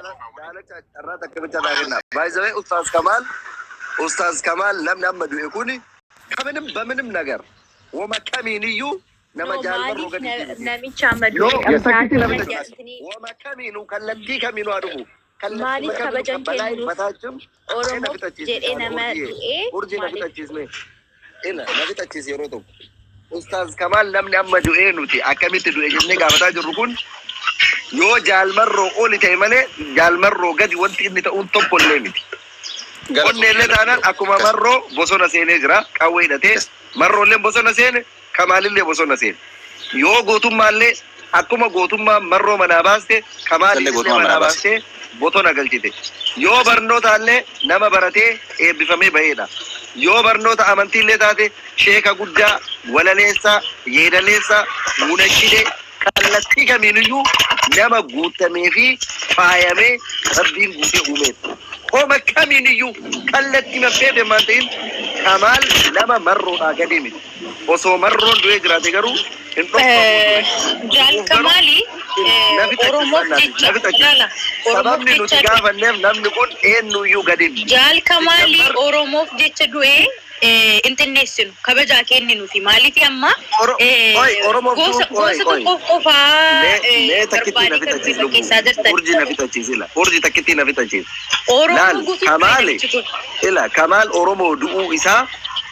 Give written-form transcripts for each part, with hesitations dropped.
Daalacha carraa takka bicha naa kenna. By the way, Ustaaz Kamaal, Ustaaz Kamaal namni amma du'e kuni ከምንም በምንም ነገር woma kamiiniyyuu nama No, jaalmarroo maaliif gadi miti. namicha amma No, du'e takkitti qabnaa nama jedhanii woma kamiinuu kallattii kamiinuu haa dhufu. Kallattii maaliif kamiinuu kabajan kan balaa hin kennuuf bataachum na Oromoof fixachiisi jedhee shaalo nama urjiye. du'ee Urjii na maaliif fixachiisne. Ila na fixachiisi yeroo tokko. Ustaaz Kamaal namni amma du'ee nuti akkamitti du'e jennee gaafataa jirru kun yoo jaalmarroo oli ta'e malee jaalmarroo gadi wanti inni ta'uun tokko illee miti. Qonni illee taanaan akkuma marroo bosona seenee jira qawwee hidhatee marroollee bosona seene Kamaalillee bosona seene. Yoo gootummaallee akkuma gootummaa marroo manaa baaste Illee Kamaalillee gootummaa manaa manaa baase. baastee bosona galchite. Yoo barnootaallee nama baratee eebbifamee baheedha. Yoo barnoota amantiillee taate sheeka guddaa walaleessaa yeedaleessaa munashidee kallattii kamiiniyyuu nama guutamee fi faayamee rabbiin guutee uumeedha. Homa kamiiniyyuu kallattii maffeete maan ta'in Kamaal nama marroodhaa gadi miti. Osoo marroon du'ee jiraate garuu hin dhokfamuu ture. Jaal Du'uuf garuu Kamaali na fixachiis Oromoof annaati jecha na fixachiis. laala Oromoof Sababni nuti jecha du'e. gaafanneef namni kun eenyuyyuu gadi miti. Jaal Kamaali Sijammar Oromoof jecha du'e hin xinneessinu kabajaa kenninuufi maaliif amma Oi, Oromoof gosa du'uuf oi, gosa oi. tokkoof qofaa Mee mee takkittii na barbaadee kan fixachiis du'e lubbuu. fakkeessaa jirtan. Urjii na fixachiis ila. Urjii takkittii na fixachiis. Oromoo Laal guutuutti du'e Kamaali namichi kun. ila Kamaal Oromoo du'uu isaa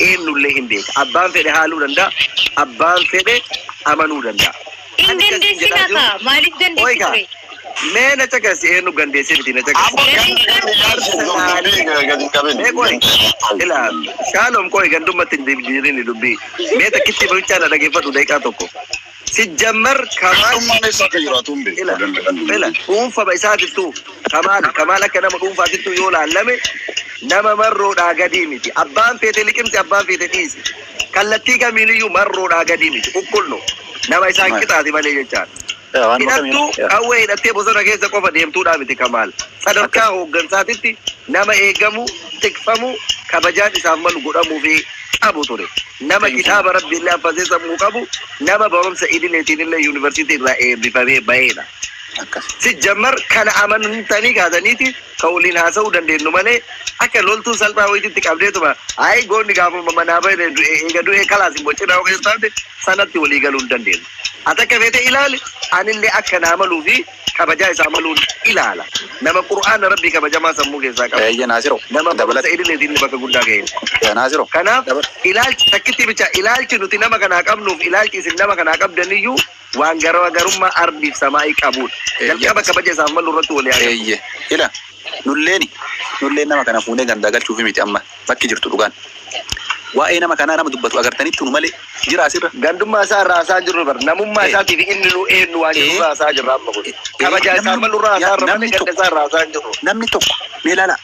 eenyullee hin beeka. Abbaan fedhe haaluu danda'a. Abbaan fedhe amanuu danda'a. Hin Ani akkasiin dandeessinaa jedhaa jiru. kaa maaliif Oi dandeessi kaa ture? mee na caqasi eenyu gandeessee miti na caqasi. Dandeessi Jaarsa gaarii Gadi qabin. mee qoy ila shaalom qoy gandumatti hin jijjiirin dubbii. Mee takkitti bulchaa na dhageeffadhu daqiiqaa tokko. Sijjammar Kamaal Gandummaan eessa akka jiraatu hin beeku. ila ila dhuunfama isaatittuu Kamaal Kamaal akka nama dhuunfaatittuu yoo laallame nama marroodhaa gadii miti. Abbaan feete liqimsi abbaan feete dhiisi. Kallattii kamiiniyyuu marroodhaa gadii miti. Qulqullu nama isaan qixaati malee jechaadha. Waan Hidhattuu qawwee hidhattee bosona keessa qofa deemtuudhaa miti Kamaal. Sadarkaa hooggansaatitti nama eegamu, tikfamu, kabajaan isaaf malu godhamuu fi qabu ture. Nama kitaaba rabbi illee affasee sammuu qabu, nama barumsa idileetiin illee yuunivarsiitii irraa eebbifamee baheedha. Akkas. Sijjammar kana amantanii kaasaniiti kan waliin haasa'uu dandeenyu malee akka loltuu salphaa wayititti qabdeetuma ayi goonni gaafuma manaa bahe du'e eega du'e kalaas immoo cinaa keessa taate sanatti walii galuu hin dandeenyu. Ati akka feete ilaali anillee akka naa maluu fi kabajaa isaa maluun ilaala. Nama qur'aana rabbii kabajamaa sammuu keessaa qabu. Eeyya Naasiroo. Nama barumsa Dabalata. idileetiin bakka guddaa ga'e. Naasiroo. Kanaaf ilaalchi takkitti bicha ilaalchi nuti nama kanaa qabnuuf ilaalchi isin nama kanaa qabdaniyyuu waan garaagarummaa ardiif samaa'ii qabudha. Jalqaba kabaja isaaf malu irratti walii agarru. Eeyye. Ila nulleeni nulleen nama kana fuunee gandaa galchuufi miti amma bakki jirtu dhugaan. Waa'ee nama kanaa nama dubbatu agartanitti nu malee jira asirra. Gandummaa isaa irraa haasa'aa jirru bar namummaa isaatiif inni nu eenyu waan jiru irraa haasa'aa jirra amma kun. Kabaja isaa malu irraa haasa'aa irra malee Namni ganda tokko isaa irraa haasa'aa hin jirru. Namni tokko mee ilaala.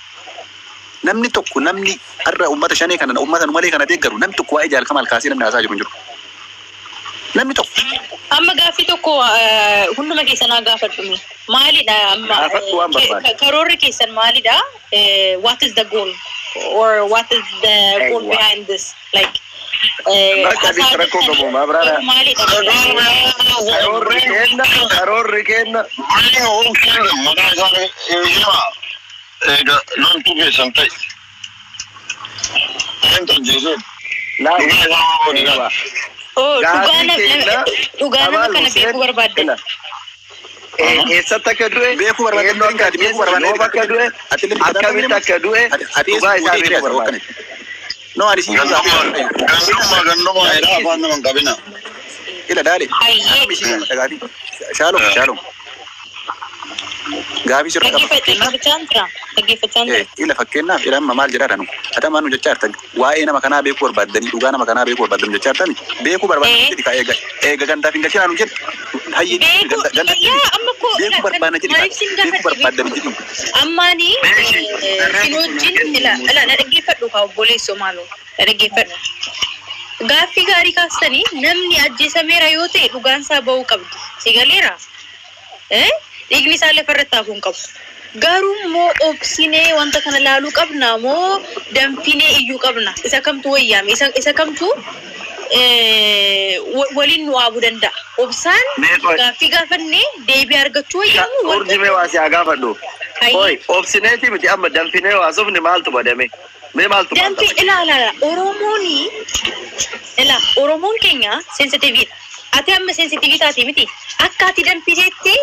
Namni tokko namni har'a uummata shanee kana uummata nu malee kana deeggaru namni tokko waa'ee Jaal Kamaal kaasee namni haasaa jiru hin jiru. Namni tokko. Amma gaaffii tokko hunduma keessan haa gaafadhu. Maalidha amma Gaafadhu waan barbaade. Karoorri keessan maalidha? What is the goal? Or what is the goal Eewwa. behind this? Like Bakka haasaa aditti rakkoo jirtanii qabu maabiraadha. garuu maalidha? Karoorri kenna karoorri kenna. Maqaa isaa eeyyama eega loltuu keessan ta'e. Eenyu ajjeesee? Laal. Dhugaa isaa godhi Eewwa. Oh, dhugaa Gaafii kenna dhugaa nama Kamaal kana Hussein beekuu barbaaddan. ila eessatti akka du'e Beekuu barbaaddan eenyu akka ati beekuu ajjeese barbaaddan yoom akka du'e ati illee akkamitti akka du'e ati dhugaa isaa beekuu barbaadde. No ani si Gandummaa gandummaa jedhaa afaan nama hin qabina. Ila daale. Hayyee. Gaafii. Shaalom shaalom. Gaafii sirra qaba. Dhaggeeffachaan jira. Dhaggeeffachaan jira. Ila fakkeenyaaf ila amma maal jedhaa nu atamaa nu jechaa jirtan waa'ee nama kanaa beekuu barbaaddanii dhugaa nama kanaa beekuu barbaaddan jechaa jirtani beekuu barbaaddan jedhi ka eega eega gandaaf hin galchinaa nu jedhu hayyee Beekuu ganda yaa amma koo beekuu barbaadna jedhi maaliif sin beekuu gaafadhe barbaaddan jedhi. Ammaani sin wajjin ila ila na dhaggeeffadhu kaa obboleessoo maaloo na dhaggeeffadhu. Gaaffii gaarii kaastanii namni ajjeesameera yoo ta'e dhugaan isaa ba'uu qabdi. Si galeera? Eh? Dhiigni isaa lafarratti hafuu hin qabu. Garuu immoo obsinee wanta kana laaluu qabna moo danfinee iyyuu qabna? Isa kamtu wayyaame? Isa kamtu waliin nu dhaabuu danda'a? Obsaan Mee qoy gaaffii gaafannee deebii argachuu wayyaamu urjii mee waa si haa gaafadhu. Oi, obsineeti miti amma danfinee haasofni maaltu badame? Mee maaltu maal Danfi ta'e? ilaa ilaa Oromooni ilaa Oromoon keenya sensitiiviidha. Ati amma sensitiivii taate miti. Akka ati danfisetti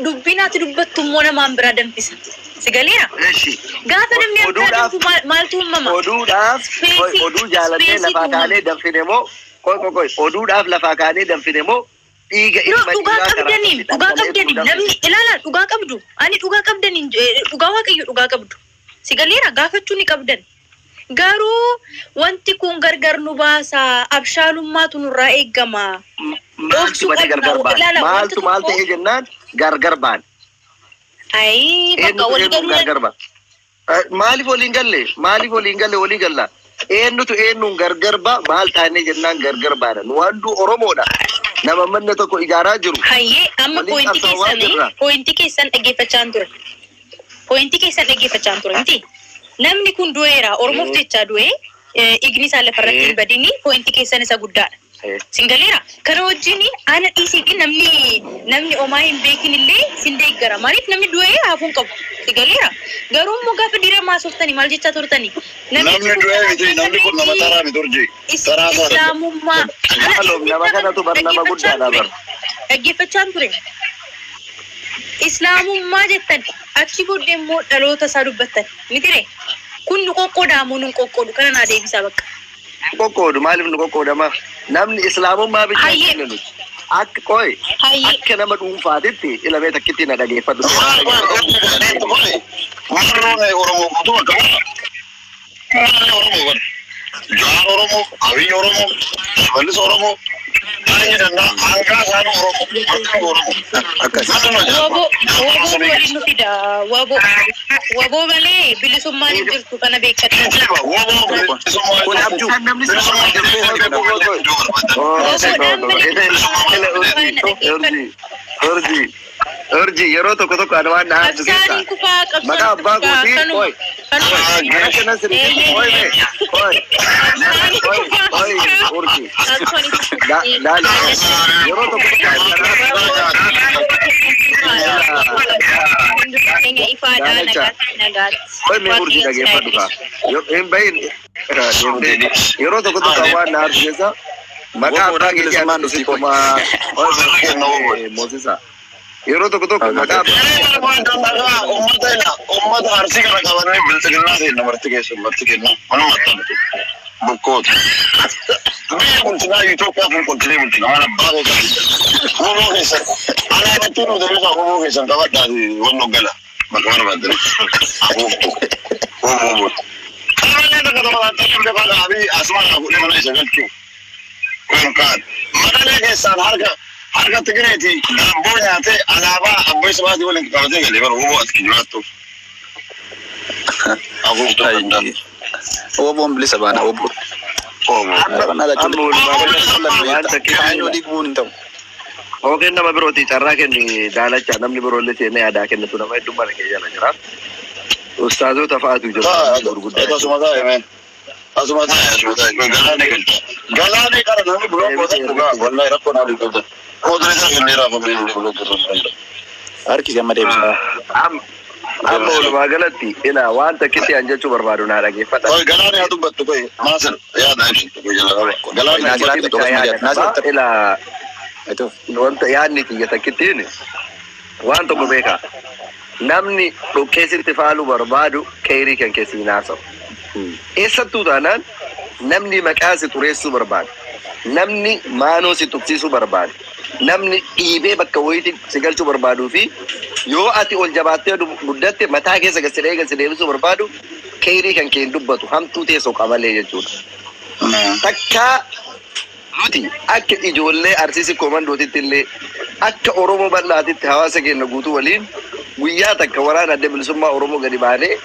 dubbiin ati dubbattu immoo namaan biraa danfisa. Si galeera? Eshi. Gaafa namni biraa Oduudhaaf danfu maaltu uumama? Oduudhaaf oi, Speesii oduu jaalannee speesiitu lafaa uumama. kaanee danfine moo koi koi koi oduudhaaf lafaa kaanee danfine moo dhiiga No, ilma dhugaa dhiiraa karaa qabdaniin, irratti dhugaa dhangala'eetu qabdaniin, danfise. namni ilaalaa dhugaa qabdu. Ani dhugaa qabdaniin dhugaa Waaqayyo dhugaa qabdu. Si galeera gaafachuu ni qabdan. Garuu wanti kun gargar nu baasa, abshaalummaatu nurraa eeggama. Maaltu Obsuu badee qabna. gargar baane? Ilaala wanta Maaltu maal tokko ta'ee jennaan gargar baane. ayi bakka Eenyutu walii eenyuun galuu gargar baane? Maaliif waliin galle? Maaliif waliin galle walii galla? Eenyutu eenyuun gargar ba maal taanee jennaan gargar baana. Nu handuu Oromoodha. Nama manna tokko ijaaraa jiru. Hayyee amma Waliin poointii qabsaa'aa keessan jirra. poointii keessan dhaggeeffachaan ture. Poointii keessan dhaggeeffachaan ture miti. Namni kun du'eera Oromoof jechaa du'e dhiigni isaa lafarratti hin badini poointii keessan isa guddaadha. Singaleera kana wajjin ana dhiisiiti namni omaa hin beekin illee sin deeggara. Maaliif namni du'ee hafuu hin qabu. Singaleera garuu immoo gaafa diira maasoftanii maal jechaa turtani? Namni du'ee miti namni kun nama taraa miti urjii. Taraa isaa Islaamummaa Maaloo nama kanatu bar nama guddaadha bar. Dhaggeeffachaan ture. Islaamummaa jettan achi booddee immoo dhaloota isaa dubbattan mitire kun nu qoqqoodaamoo nu hin qoqqoodu kana naa deebisaa bakka. Hin qoqqoodu maaliif nu qoqqoodama? Namni islaamummaa bichaa Hayyee. hin nuti. Akka qoy Hayyee. akka nama dhuunfaatitti ilamee takkitti na dhageeffadhu. Warroon Oromoo guutuu bakka bu'a. Warri Oromoo bara. Jawaar Oromoo, Abiy Oromoo, Shimallis Oromoo, Taayee Danda'a, hangaa isaanii Oromoo, warri Oromoo. Akkas. Waboo waboo waliin nu fida waboo waboo malee bilisummaan hin jirtu kana beekkadhu. Kun abjuu. Namni Urjii urjii yeroo tokko tokko ani waan na aarsu keessaa Qabsaaniin kufaa maqaa qabsaan abbaa kufaa kootii kanuma qoy kanuma. mana kana sirrii qoy mee qoy qoy qoy urjii laali yeroo tokko tokko ani kana Keenya ifaadhaa nagaatti nagaatti. qoy mee urjii dhageeffadhu kaa hin bahin yeroo tokko tokko waan na aarsu keessaa maqaa abbaa keetii Bilisummaan dhufti qoy. Moosisa yeroo tokko tokko maqaa Uummata arsii kana qabannee bilxiginnaa seenna marti keessa marti kenna manuma maxxantu bukkoota. Biyya bulchinaa Itoophiyaa kun qulqullinee bulchina mana abbaa keessatti. Goboo keessan alaabattuu nu deebisaa goboo keessan qabadhaati wanno gala bakka barbaaddan afuuftu goboo booda. Qaamolee takka tokko taatee lafa dhaabii asuma fuudhee mana isa galchuu. Kun maqalee keessaan harka harka Tigireeti daabboo nyaatee alaabaa abbaa sabaatii waliin qabatee galee bara goboo ati jiraattuuf. Afuuftuu danda'u. Woboon bilisa baana woboo. Goboo. amma walumaa galatti waan takkitti Kaayinoo dhiiguun hin ta'u. Yookiin nama birooti carraa kenni daalacha namni biroollee seenee yaadaa kennitu nama hedduu mana kee jala jira. Ustaazota fa'aatu jira gurguddaa. Asuma taa'e mee. Asuma taa'e asuma taa'e. Galaanee galcha. Galaanee qara namni biroo qoota dhugaa wallahi rakkoo naa dhiqata. Qoota isaa kennee raafamee inni biroo qoota danda'a. Harkisi amma deebisa. Amma walumaa galatti ila waan takkitti an jechuu barbaadu naa dhageeffadha. Qoy galaanee haa dubbattu qoy maasir yaada ibsitu qoy jala qaba. Galaanee haa Naasir dubbattu. Naasir Yaada qaba. Ila Itoo. wanta yaadni kiyya takkittiin waan tokko beeka. Namni dhoqqeessitti faaluu barbaadu keerii kan keessi hin haasa'u. Eessattuu taanaan namni maqaa si xureessuu barbaadu, namni maanoo si tuqsiisuu barbaadu, namni dhiibee bakka wayiitti si galchuu barbaaduu fi yoo ati ol jabaattee guddatte mataa keessa gad si dhahee gad si deebisuu barbaadu keerii kan kee hin dubbatu hamtuu teessoo qabalee jechuudha. Takkaa nuti akka ijoollee arsiisi komandootitti illee akka Oromoo bal'aatitti hawaasa keenya guutuu waliin guyyaa takka waraana adda bilisummaa Oromoo gadi baanee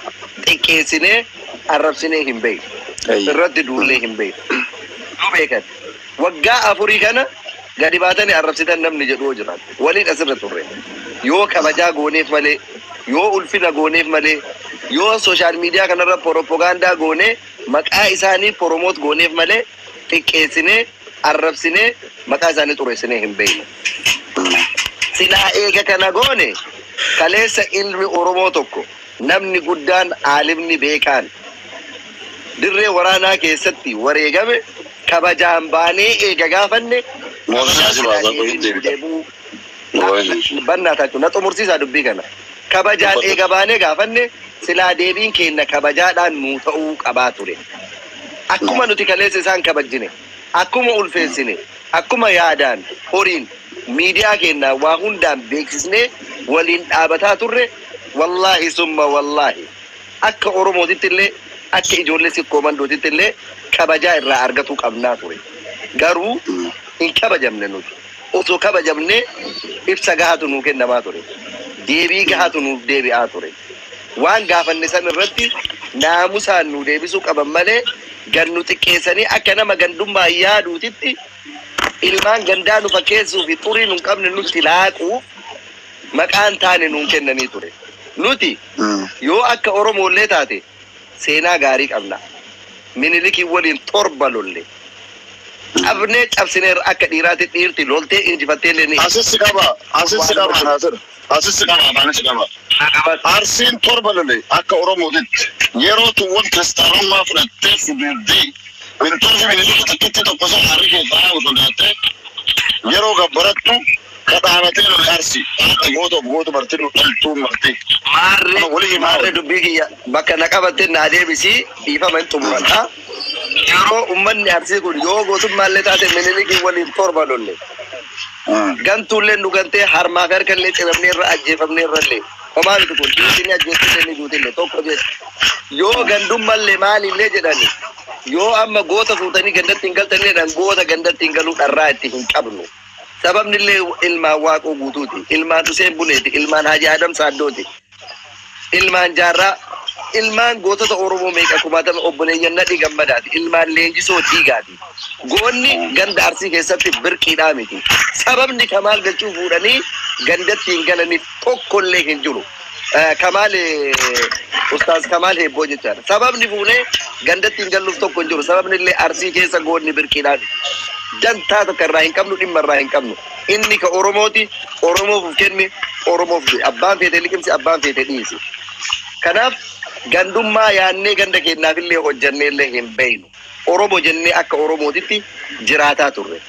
xiqqeessinee arrabsinee hin beeknu. Irratti duullee hin beeknu. Nu beekan. Waggaa 4 kana gadi baatanii arrabsitan namni jedhu yoo jiraate waliin asirra turre. Yoo kabajaa gooneef malee, yoo ulfina gooneef malee, yoo social media kanarra propagaandaa goonee maqaa isaanii promote gooneef malee xiqqeessinee arrabsinee maqaa isaanii xureessinee hin beeknu. Silaa eega kana goone Kaleessa ilmi Oromoo tokko namni guddaan aalimni beekaan dirree waraanaa keessatti wareegame kabajaan baanee eega gaafanne Mootummaa si baasaa qoyii deebita. deebuu bannaa taachuu na xumursiisaa dubbii kana. Kabajaan eega baanee gaafanne silaa deebiin keenya kabajaadhaan nuu ta'uu qabaa ture. Akkuma nuti kaleessa isaan kabajjine, akkuma ulfeessine, akkuma yaadaan horiin miidiyaa keenya waa hundaan beeksisnee waliin dhaabataa turre, wallaahi summa wallaahi akka Oromootitti illee akka ijoollee Sikkoo Mandootitti illee kabajaa irraa argatuu qabnaa ture. Garuu hin kabajamne nuti. Osoo kabajamne ibsa gahaatu nuu kennamaa ture. Deebii gahaatu nuuf deebi'aa ture. Waan gaafanne san irratti naamusaan nu deebisuu qaban malee gannu xiqqeessanii akka nama gandummaa yaaduutitti ilmaan gandaa nu fakkeessuu fi xurii nu hin qabne nutti laaquuf maqaan taane nuun kennanii ture. Nuti yoo akka Oromoollee taate seenaa gaarii qabna. Minilikii waliin 7 lolle. Cabnee cabsineerra akka dhiiraatti dhiirti loltee injifattee illee ni Asissi qaba, asissi qaba Naasir. Asissi qaba, afaanis qaba. Arsiin 7 lole akka Oromootitti yeroo tuwwan kiristaanummaa fudhattee fududdee wintoonni Minilik takkitti tokko isa harri keessaa haa sodaattee yeroo gabbarattu kadhaabatee lole Arsii. Goota of goota marti dhaltuu marti. Maarree Walii himaa maarree dubbii kiyya bakka na qabatte naa deebisii dhiifama hin xumuradha. Yeroo uummanni Arsii kun yoo gootummaallee taate Minilikii waliin 7 lolle. Gantuullee nu gantee harmaa fi harkallee ciramnee irra ajjeefamnee irrallee. Homaa miti kun dhiirri ni ajjeessillee ni duutillee tokko jedhu. Yoo gandummallee maalillee jedhani yoo amma goota fuutanii gandatti hin galtanii jedhan goota gandatti hin galuu dharraa itti hin qabnu. Sababni illee ilmaan Waaqoo Guutuuti. Ilmaan Huseen Buneeti. Ilmaan Haji Adam Saaddooti. Ilmaan Jaarraa. Ilmaan gootota Oromoo meeqa kumaatama obboleeyyan Nadhii Gammadaati. Ilmaan Leenjisoo Diigaati. Goonni ganda Arsii keessatti birqiidhaa miti. Sababni Kamaal Galchuu fuudhanii gandatti hin galaniif tokkollee hin jiru. Kamaal Ustaaz Kamaal Heebboo jechaadha. Sababni fuunee gandatti hin galluuf tokko hin jiru. Sababni illee Arsii keessa goonni birqiidhaa miti. Dantaa tokko irraa hin qabnu, dhimma irraa hin qabnu. Inni ka Oromooti, Oromoof of kenne, Oromoof du'e. Abbaan feete liqimsi, abbaan feete dhiisi. Kanaaf gandummaa yaannee ganda keenyaaf illee hojjannee illee hin beeynu. Oromo jennee akka Oromootitti jiraataa turre.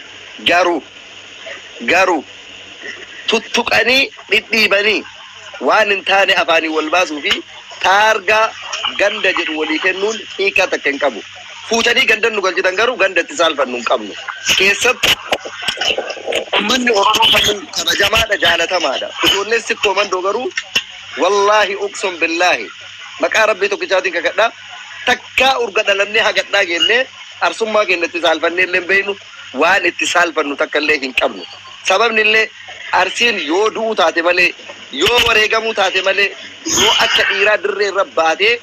Garuu tuttuqanii dhidhiibanii waan hin taane afaanii wal baasuu fi taargaa ganda jedhu walii kennuun hiikaa takka hin qabu. Fuutanii gandan nu galchitan garuu ganda itti saalfannu hin qabnu. Keessattuu uummanni Oromoo kamuu kabajamaadha jaalatamaadha. Ijoolleen Sikkoo Mandoo garuu wallaahi uqsum billaahi maqaa Rabbii tokkichaatiin kakadhaa takkaa urga dhalannee hagadhaa geennee arsummaa keenya itti saalfannee illee hin beeknu waan itti saalfannu takka illee hin qabnu. Sababni illee Arsiin yoo du'uu taate malee yoo wareegamuu taate malee yoo akka dhiiraa dirree irra baatee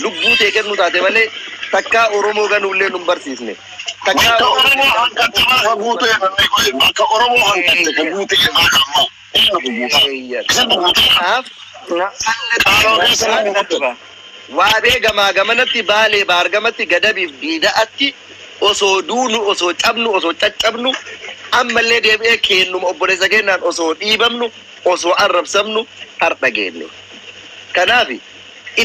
lubbuu tee kennuu taate malee takkaa Oromoo ganuu illee nu hin barsiisne. Takkaa Bakka Oromoo hanqatte maa ka guutuu jedhamee qoye. Bakka Oromoo hanqatte ka guutuu jedhaa ka ammaa. Eenyu ka guutaa? Isin ka guutaa? Kanaaf Qaaloo keessa namni guutuu. Waabee gamaa gamanatti Baalee baargamatti Gadabiif Diida'atti osoo duunu osoo cabnu osoo caccabnu ammallee deebi'ee keennuma obboleessa keenyaan osoo dhiibamnu osoo arrabsamnu har'a geenne. Kanaaf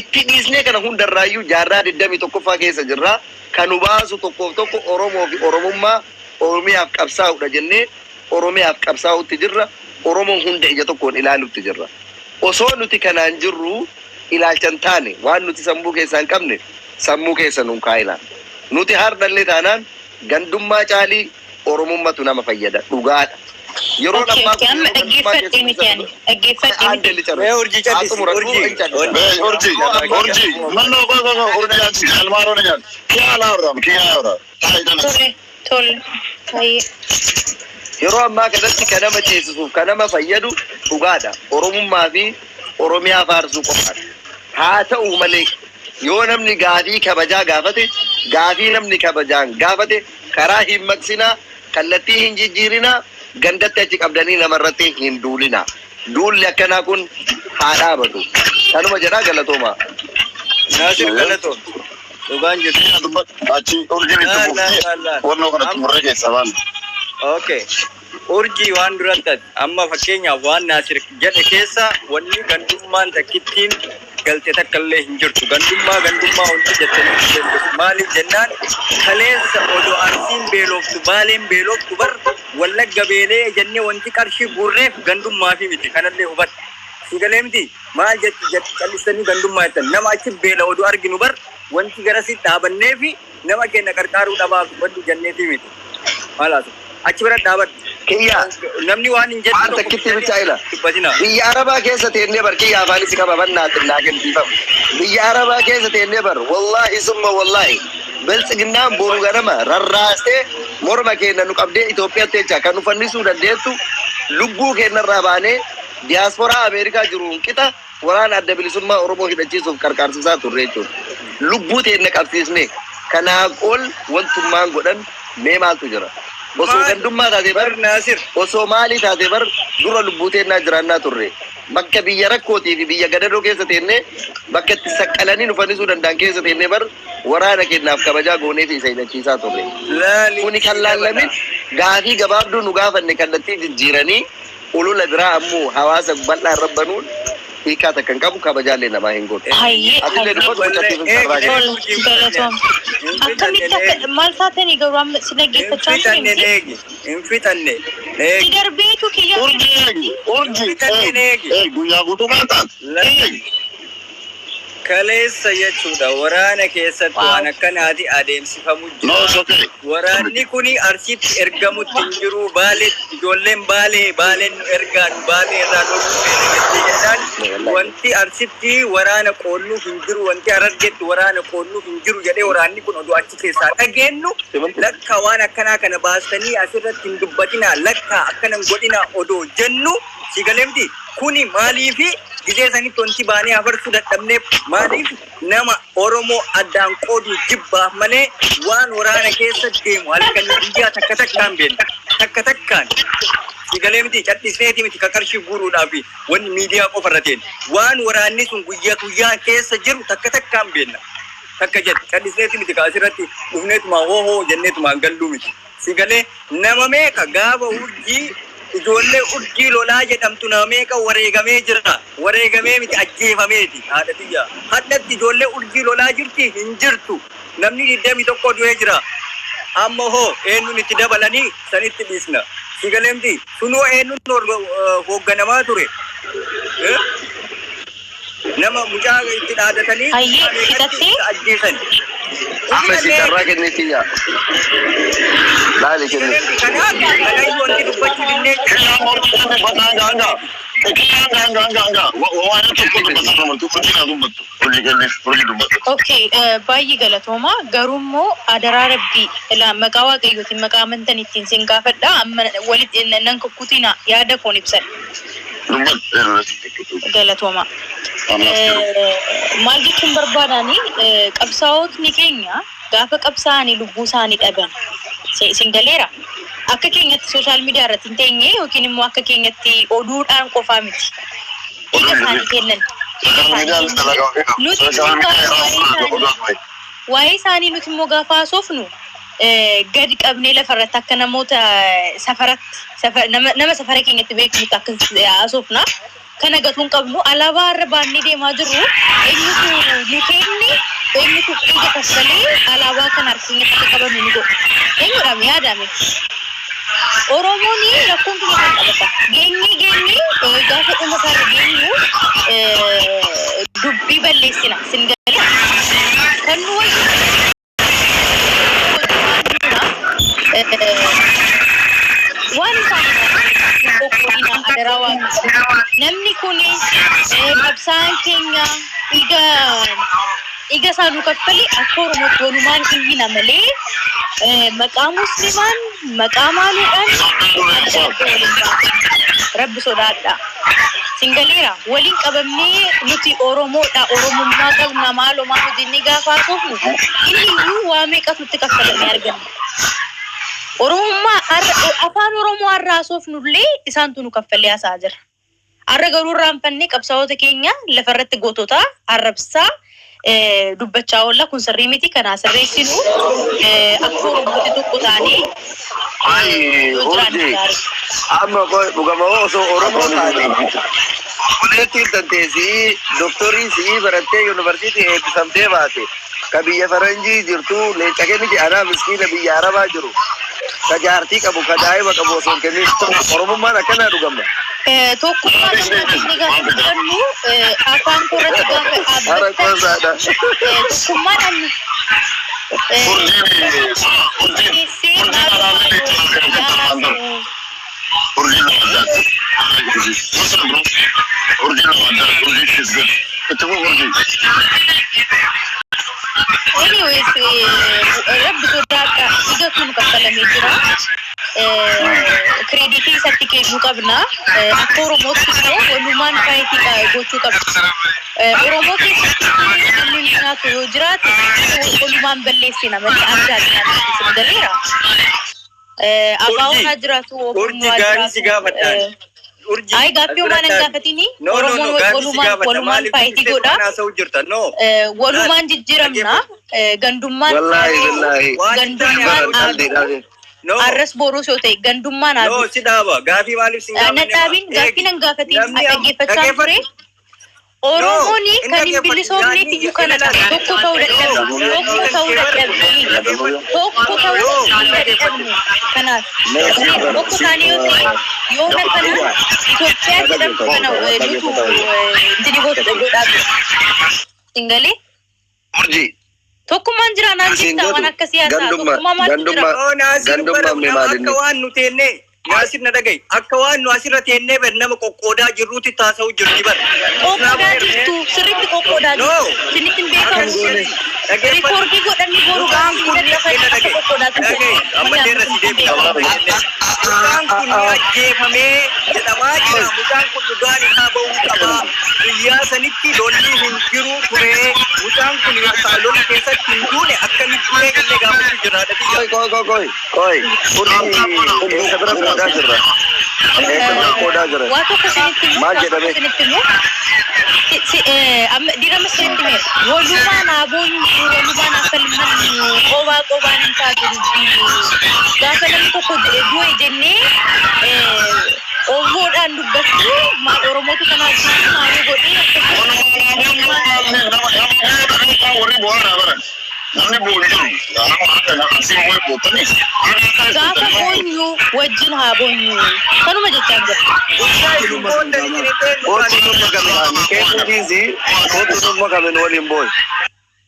itti dhiisnee kana hundarraayyuu jaarraa 21ffaa keessa jirra. Kan nu baasu tokkoof tokko Oromoo fi Oromummaa Oromiyaaf qabsaa'uudha jennee Oromiyaaf qabsaa'utti jirra. Oromoon hunda ija tokkoon ilaalutti jirra. Osoo nuti kanaan jirru ilaalcha hin taane waan nuti sammuu keessaa hin qabne sammuu keessa nuun kaa'ina. Nuti hardhallee taanaan gandummaa caalii Oromummatu nama fayyada dhugaadha. Yeroo Okay, ammaa okay, kun amma yeroo gandummaa dhaggeeffadhe keessa miti ani. Dhaggeeffadhe Aadde miti. Licarra. Mee urjii Haa callisi, xumuradhu urjii. hin callisa. Hey, urji, urji. Mannoo go go go urji achi almaaroo ni nyaata. Kiyaa laawra, kiyaa laawra. Taa'ii dhala. Tole, tole. Baay'ee. Yeroo ammaa kanatti kan nama ceesisuuf kan nama fayyadu dhugaadha. Oromummaa fi Oromiyaa faarsuu qofaadha. Haa ta'u malee yoo namni gaafii kabajaa gaafate gaafii namni kabajaan gaafate karaa hin maqsinaa kallattii hin jijjiirinaa gandatti achi qabdanii namarratti hin duulinaa. Duulli akkanaa kun haa dhaabatu. Kanuma jedhaa galatoomaa. Naasir galatoon. Dhugaan jirtu. Kiyaa dubbatu achi urjiin itti Laal, fuftee laal, laal. wannoo kana xumurree keessaa baana. Okay. Urjii waan duratti amma fakkeenyaaf waan Naasir jedhe keessa wanni gandummaan takkittiin galte takka illee hin jirtu. Gandummaa gandummaa wanti jettanii hin danda'u. Maaliif jennaan, kaleessa odoo Arsiin beeloftu, Baaleen beeloftu bar, Wallagga beelee jennee wanti qarshii guurreef gandummaa fi miti. Kanallee hubadhu. Sigalee miti, maal jetti jetti callistanii gandummaa jettan. Nama achi beela odoo arginu bar, wanti garasi dhaabannee fi nama keenya qarqaaruu dhabaaf wanti jenneefi miti. Maal haasa'u? Achi bira dhaabadhu. Kiyya. Namni waan hin jenne Waan tokko takkitti bichaa ila. dubbatina. Biyya Arabaa keessa teennee bar, kiyya, afaanis qaba bannaa naa kennitiifamu. Biyya Arabaa keessa teennee bar, wallaahi summa wallaahi, biltsiginnaan boru ganama rarraastee morma keenya nu qabdee Itoophiyaatti jecha kan nu fannisuu dandeettu, lubbuu keenyarraa baanee diyaasporaa Ameerikaa jiruun qixa waraana Adda Bilisummaa Oromoo hidhachiisuuf qarqaarsisaa turre jechuudha. Lubbuu teenya qabsiisne. Kanaaf ol wantummaan godhan mee maaltu jira? Osoo gandummaa taate bar Bar Naasir. osoo maalii taate bar, dura lubbuu teennaa jiraannaa turre. Bakka biyya rakkootii fi biyya gadadoo keessa teennee, bakka itti saqqalanii nu fannisuu danda'an keessa teennee bar, waraana keenyaaf kabajaa goonee fi isa hidhachiisaa turre. Laali. Kuni kan laallamin gaafii gabaabduu nu gaafanne kallattii jijjiiranii olola biraa ammoo hawaasa bal'aa irra banuun hiikaa takka hin qabu, kabajaallee namaa hin godhu. Hayyee. Atillee dubbatu, mucattiif carraa kenna. Tol, galatoom. Akkamitti akka maal taatanii garuu amma si Hin dhaggeeffachaa ture fixanne miti? eegi. Hin fixanne. Si Eegi. darbeetu kiyya. Urjii eegi. Urjii Fixanne eegi. eegi. Eegi, guyyaa guutuu maal taate? Eegi. Kaleessa jechuudha, waraana keessatti waan akkanaati adeemsifamu No, jira. it's okay. Waraanni kuni Arsiitti ergamutti hin jiru. Baalee, ijoolleen Baalee, Baaleen nu ergaa, nu Baalee irraa loluu feene jettee jennaan, wanti Arsitti waraana qoonnuuf hin jiru, wanti Harargetti waraana qoonnuuf hin jiru jedhee waraanni kun oduu achi keessaa dhageenyu, lakka waan akkanaa kana baastanii asirratti hin dubbatinaa, lakka akkana hin godhinaa odoo jennu, si galee miti? Kuni maaliifi gizee sanitti wanti baanee afarsuu dadhabneef maaliif? Nama Oromoo addaan qooduu jibbaaf malee, waan waraana keessa deemu halkanii guyyaa takka takkaan beekna, takka takkaan. Si galee miti? Cadhisneeti miti ka qarshii guuruudhaaf wanni miidiyaa qofa irra ta'e, waan waraanni sun guyyaa guyyaa keessa jiru takka takkaan beekna. Takka jedhe cadhisneeti miti ka asirratti dhufneetuma hoo hoo jenneetuma galluu miti. Si galee? Nama meeqa gaafa urjii, ijoollee Urjii Lolaa jedhamtu, nama meeqa wareegamee jira? Wareegamee miti, ajjeefameeti. Haadha tiyya, hadhatti ijoollee Urjii Lolaa jirti hin jirtu? Namni 21 du'ee jira. Amma hoo eenyuun itti dabalanii sanitti dhiisna? Si galee miti? Sunoo eenyuun hoogganamaa ture? Eh? Nama mucaa itti dhaadatanii Hayyee, fixattee? ajjeesan. Amma si carraa kennee, kiyya. Laali kenne. Kanaaf kanayyuu wanti dubbachuu dinnee. Kiyyaan morma dubbataa hanga. Kiyyaan hanga hanga hanga. Waan tokko dubbataa namartu hojii naa dubbattu. Hojii kenniif hojii dubbattu. Okay, baay'ee galatooma. Garuu immoo adaraa rabbii ilaa, maqaa Waaqayyootiin, maqaa amantan ittiin sin gaafadha. Amma walitti nan kukkutina, yaada koon ibsadha. Dubbattu. Galatooma. Ammas jiru. Maal jechuun barbaadani, qabsaa'otni keenya gaafa qabsaa'anii lubbuu isaanii dhaban, isin galeera. Akka keenyatti social media irratti hin teenye yookiin immoo akka keenyatti oduudhaan qofaa miti. Dhiiga isaanii kennan. Social mediaan dalagaa ofii qabu. Nuti Social immoo media yeroo waa'ee ammaa isaanii oduu amma. waa'ee isaanii nuti immoo gaafa haasofnu, gadi qabnee lafarratti akka namoota safaratti nama safara keenyatti beeknutti akka haasofna. Kana gatuu hin qabnu. Alaabaa irra baannee deemaa jirru eenyutu nu kenne? Eenyutu dhiiga kaffalee alaabaa kana harka keenyatti akka qabannu nu godhe? Eenyudha yaadame? Oromoon rakkoon keenya kan qabata. Geenyee geenyee gaafa dhuma isaarra geenyu dubbii balleessina. Sin galee? Kan nu wayyu waan isaan qoqqoodina, adaraa waaqa. Namni kun, qabsaan keenya dhiiga isaa nu kaffale, akka Oromootti walumaan iyyina malee maqaa musliimaan, maqaa maaliidhaan adda adda waliin baasa. Rabbi sodaadha. Singaleera waliin qabamnee nuti Oromoodha, Oromummaa qabna, maaloo maaloo jennee gaafa haasofnu, inni iyyuu waa meeqatu itti kaffalamee arganna. Oromummaa afaan Oromoo har'a haasofnullee isaantu nu kaffalee haasa'aa jira. Har'a garuu irraanfannee qabsaa'ota keenya lafarratti gootota arrabsaa, Dubbachaa oolla kun sirrii miti kanaa sirreessinu akka Oromootti tokko taanee yoo jiraanne gaarii. Amma dhugama osoo Oromoo taate obboleettiin tanteesii doktorii sii barattee yuunivarsiitii eebbifamtee baate ka biyya faranjii jirtu leenca kenniti anaa miskiina biyya arabaa jiru ka jaartii qabu ka daa'ima qabu osoo hin kennin Oromummaan akkanaa dhugamma. Tokkummaa namni gaafa fudhannu afaan koorratti gaafa Hara dhaabbattan qoosaadha. Tokkummaa namni keessee maalummaa Anyways, rabbi sodaadha. Dhiiga kun kaffalamee jira. Credit isatti kennuu qabna. Akka Oromootti immoo walumaan fight gochuu qabna. Oromoo keessatti namni nyaatu yoo jiraate walumaan balleessina malee adda addaan galeera. Abaawoon haa jiraatu, Oromoon Urji haa gaarii si jiraatu. gaafadhaan. Urji Ay gaaffii homaa nan gaafatini. No, no, no, Oromoon gaaffii si walumaan gaafadha. walumaan Maaliif fight dubbistee godha. waan haasa'u jirta? No. Walumaan jijjiiramna. Gandummaan Wallaahi billaahi. Waan hin taane gandummaan haasa'u Bara jirta. qalbiidhaan. No. Arras boruus yoo ta'e gandummaan No, haadhu. si dhaaba. Gaafii maaliif si hin Na gaafanne? dhaabiin gaaffii nan gaafatiin Namni amma dhaggeeffachaa ture. dhaggeeffadhu. Oromoon No, kan hin bilisoomneef iyyuu kanadha. Tokko ta'uu dadhabne. Tokko ta'uu dadhabne. Tokko ta'uu dadhabne. Kanaaf tokko taane yoo ta'e yoona kana Itoophiyaa jedhamtu kana nutu intini godhaa ture. Singalee Urji. tokkummaan jira naan Asiin jettaa waan godhu akka siyaasaa gandummaa tokkummaa maaltu jira? gandummaa No, Naasir gandummaa bara mee nama maal akka inni? waan nu teennee Naasir na dhaga'i. Akka waan nu asirra teennee bar nama qoqqoodaa jirruutti taasa'u jirti bar. Qoqqoodaa jirtu sirriitti qoqqoodaa No. jirtu. Isinitti hin beekamu. Dhaggeeffadhu. Record godhanii boru Mucaan gaafa kun isin na dadhaban akka dhaga'i. qoqqoodaa turte. Dhaga'i. Amma deerra si deebisa. Mucaan kun ni ajjeefamee jedhamaa jira. Mucaan kun dhugaan isaa bahuu qaba. Guyyaa sanitti lolli hin jiru ture. Mucaan kun lola keessatti hin duune akkamitti du'ee gallee gaafachuu jira. Koi koi koi koi koi. Urji eessa bira qoodaa jirra? Eessa bira qoodaa jirra? Waa tokko isinitti himu, Maal waa tokko jedhame? isinitti himu. Amma dirama isinitti himeera. Walumaan haa boonyu, walumaan haa falmannu, qobaa qobaan hin taatu dubbii. Gaafa namni tokko du'e jennee oboodhaan dubbachuu maal Oromootu kanaaf jiru maalii godhee akkasumas gaafa boonyu wajjin haa boonyu. Kanuma jechaa jira. Guyyaa isin boondan isin Kootu numa kamin keetu kootu numa kamin waliin booy.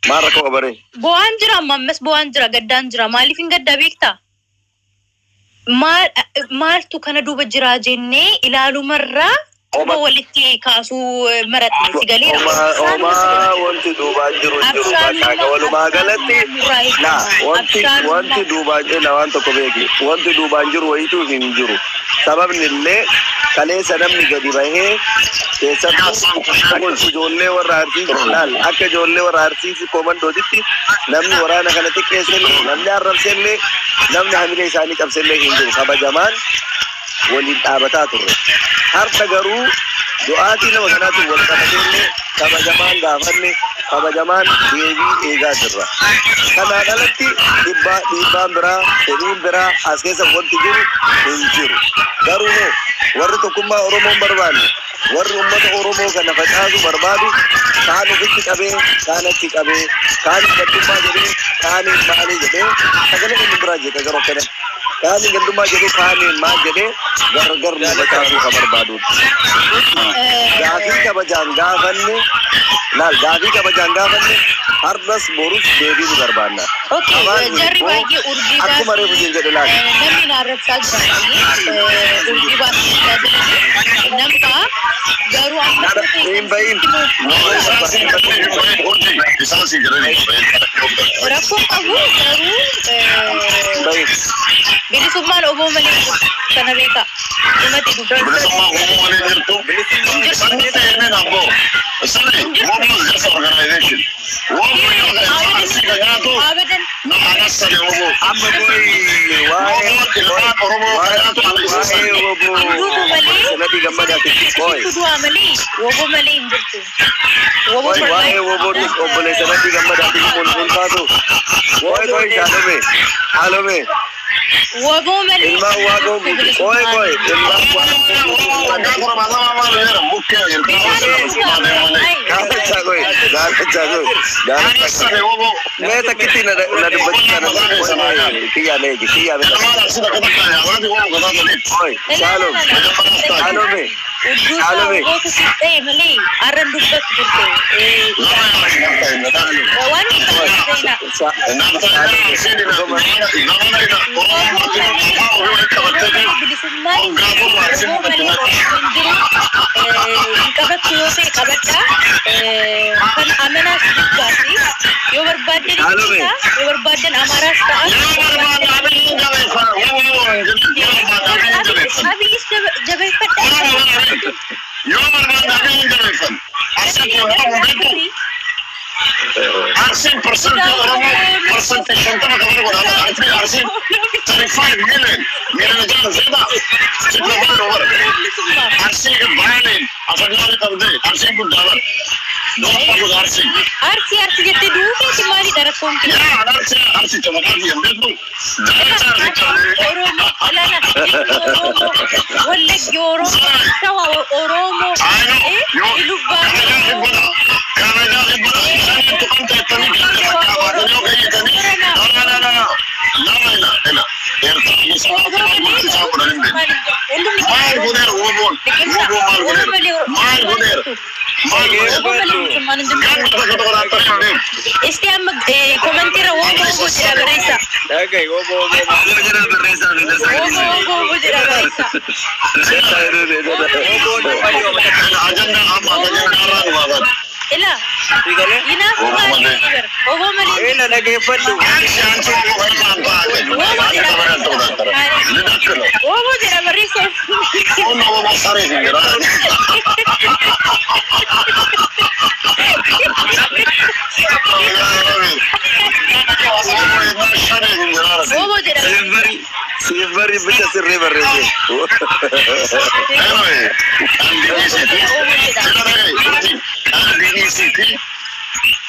Maal rakkoo qabaree? Bo'aan jira amma ammas bo'aan jira gaddaan jira maaliif hin gaddaa beektaa? Maal maaltu kana duuba jira jennee ilaalumarraa quba walitti kaasuu maratne si galeera. Homaa wanti duubaan jiru hin jiru bakka walumaa galatti la wanti wanti duubaan jiru waan tokko beeki wanti duubaan jiru wayituu hin jiru sababni illee kaleessa namni gadi bahee keessattuu akka ijoollee warra Arsii laal akka ijoollee warra Arsii koomandootitti namni waraana kana xiqqeessellee namni arrabsellee namni hamilee isaanii cabsellee hin jiru kabajamaan waliin dhaabataa turre. Har'a garuu du'aatii nama kanaatiin wal qabateellee kabajamaan gaafanne kabajamaan deebii eegaa jirra. Kanaan alatti dhiibbaa dhiibbaan biraa fedhiin biraa as keessa wanti jiru hin jiru. Garuu hoo warri tokkummaa Oromoon barbaanne warri uummata Oromoo kana facaasu barbaadu kaan ofitti qabee kaan achi qabee kaan gandummaa jedhee kaan maalii jedhee sagalee inni biraa jedhe garuu akkana kaan gandummaa jedhee kaan maal jedhee gargar nu facaasuu ka barbaadudha. Gaafii kabajaan gaafanne laal gaafii kabajaan gaafanne har'as borus deebii nu barbaanna. Okay, Afaan jarri immoo baay'ee urjii akkuma reefu baasii siin jedhe laal. Namni na arrabsaa jira baay'ee urjii baasii jiranii nama garuu amma yoo ta'e Hin bahin. Rakkoo qabu garuu Hin bahin. Bilisummaan oboo malee hin jiru kana beekaa dhumati dubbii. Bilisummaa Abadan. Amma boy waa'ee waa'ee obbo Hin duutu malee sana Gammadaati. Qoy. Isintu du'aa malee woboo malee hin jirtu. Woboo Qoy waa'ee wobootis obboleessa Nadhii Gammadaati kun hin taatu. Qoy qoy Shaalome. Shaalome. Woboo malee Ilmaan Waaqoo guutu. Qoy qoy ilmaan Waaqoo guutu. Gaafachaa qoy. Gaafachaa qoy. Gaafachaa qoy. Mee takkitti na dubbachiisaa na qoy kiyyaa leeji kiyyaa bita. Qoy Shaalom. Shaalome. Udduu isaa Shaalome. wobootu siif ta'e malee har'an dubbattu turte. Waan hin taane bilisummaan hin jiru. Woboo malee hin jiru. Hin qabattu yoo ta'e qabadhaa. Kan amanaas dubbaati. Yoo barbaaddan Shaalome. ibsitaa, yoo barbaaddan Amaaraas ta'a. Abiyyis jabeeffadhaa. Arsiin persentii Oromoo persentii 50 kan godhama. Arsiin 35 million million jaan zeda. Sikka godhu bara. Arsiin baaleen afaan qabdee Arsiin guddaa bara. Doonfa godha Arsiin. Arsii arsii jettee duubeeti maalidha rakkoon kee? Yaa Arsii Arsii tamaqaa biyyan beektu. Daachaa Oromoo lala Oromoo Wallaggi Oromoo Shawa Oromoo Ilubbaa Oromoo Maal godheera woboon? Woboo maal godheera? Maal godheera? Maal godheera? Ganda takka tokko dhaabbatanii hin deemu. Isti amma komantiirra woboo woboo jedha barreessa. Dhaga'i woboo woboo. Woboo jedha barreessaa. Woboo woboo woboo jedha barreessa. Woboon malee uummata Ajandaa amma ajandaa irraa nu baafatu. Ila Fiigalee. inaafu malee bara woboo malee Eela dhageeffadhu. Ansi ansi woboo kan isaan taa'an. Woboo jedha woboo jedha barreessa. Qonna woboo saree hin jira. Woboo jedha. Siif bari bicha sirrii barreesse.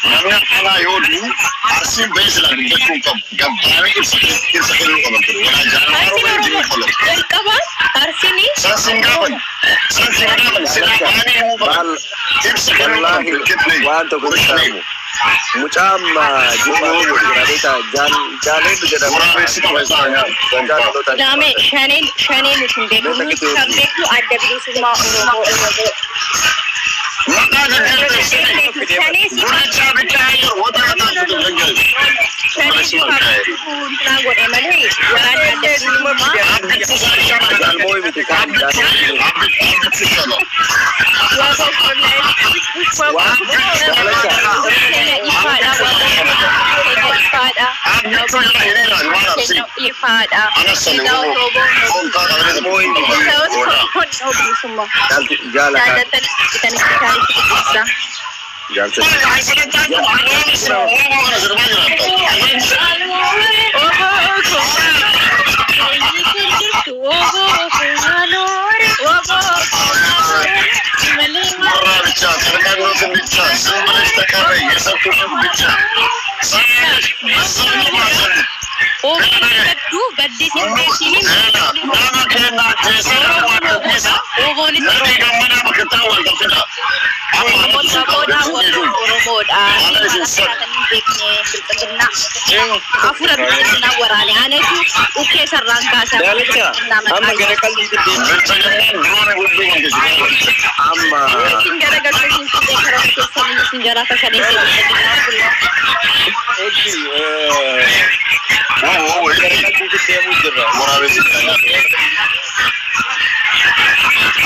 Namni akkanaa yoo du'u Arsiin bahee silaa dubbachuu hin qabu. Gabbaaree ibsa kennuu qaba. Arsiin Oromoo jalqaba Arsiin San sin gaafan. San sin gaafan. Silaa bahanii himuu qaban. Ibsa kennuu Wallaahi qaban. waan tokko hin Mucaa amma jimmaa jira beektaa jaaleendu jedhama. Waraabessi qaba isaa nyaata. Daame shaneen shaneen nuti hin beeknu nuti kan beeknu adda bilisummaa Oromoo Oromoo. Maqaa gaggeessee Shanee si gurrachaa bichaa jiru wanta kanaa fidu gaggeessu. shanee si fakkii godhe malee waraanni adda bilisummaa Abbichu isaa Galmoo miti kaan jaaleendu. Abbichu shala. Waan jaalacha. keenya ifaadha keenya ifaadha Abbichu jala hiriiraan waan Arsii. keenya ifaadha. Anas sani woboo. Honkaa qabanii Bilisummaa. Jaala kaan Jaallattan bitanii isaanitti ibsa. jaalcha. Afura bilisummaa waraane anatu ukkee sarraan kaasaa. Daalacha amma gara qalbiitti deemu. Amma Isin garagalchee isin fuudhee karaa keessanii isin jalaa fashalee Hojii gara qalbiitti deemuu jirra.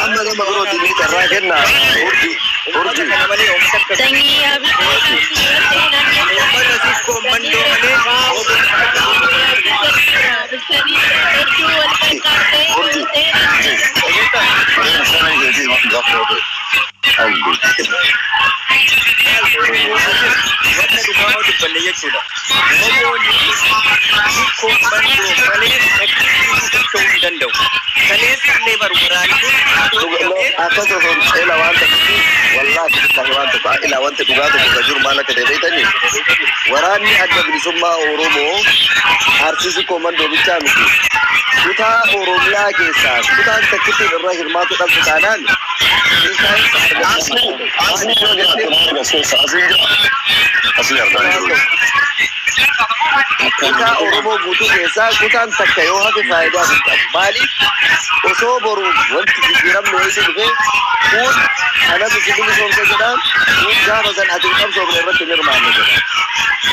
amma nama birooti ni carraa kenna. Urji Uummata urji. kana malee oomisha akka Sanyii uummata xiqqoo mandoo malee wanna dhugaa dubbanne jechuudha. Woboon xiqqoo mandoo malee socho'uu hin danda'u. Kaleessa illee bar waraanni Akkas osoo ila waan tokko, wallaahi billahi, waan tokko ila wanti dhugaa tokko kan jiru maal akka ta'e beektanii, waraanni Adda Bilisummaa Oromoo Arsiisi Koomandoo bichaa miti. Kutaa Oromiyaa keessaa kutaan takkittiin irra hirmaatu dhabdu taanaan Asli, asli yoo jiraate maal agarsiisa? Asli jira. Asli argaa jiru. Kutaa Oromoo guutuu keessaa kutaan takka yoo hafe faayidaa hin qabu. Maaliif, osoo boru wanti jijjiiramni wayii dhufe, kun kanatu si bilisoomsa jedhaan, kun gaafa san ati hin qabsoofne irratti hin hirmaanne jedha.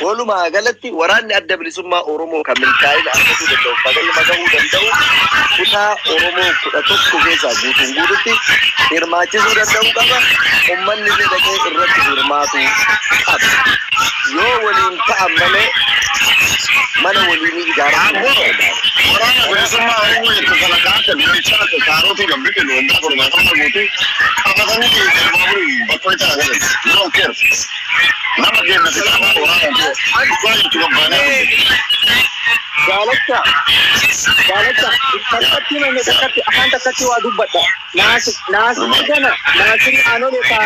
Walumaa galatti waraanni Adda Bilisummaa Oromoo kan milkaa'ina argachuu danda'u, bagalma gahuu danda'u, kutaa Oromoo 11 keessaa guutuun guututti hirmaachisuu danda'uu qaba. Uummanni illee dhaqee irratti hirmaatu qaba. Yoo waliin ta'an malee mana waliinii ijaaramuu Ammoo hin danda'amu. Waraana Bilisummaa Oromoo jettu kana kaasa dinnichaa akka kaarotii kan biqilu waggaa 70 guutuu qabatanii darbaa bakka itti galan. No one cares. Nama keenya silaama waraana dhugaa jettu qabbaanee. Jaalacha, jaalacha, takkatti namni takkatti afaan takkatti waa dubbadha. Naasiri kana, Naasiri aanolee ka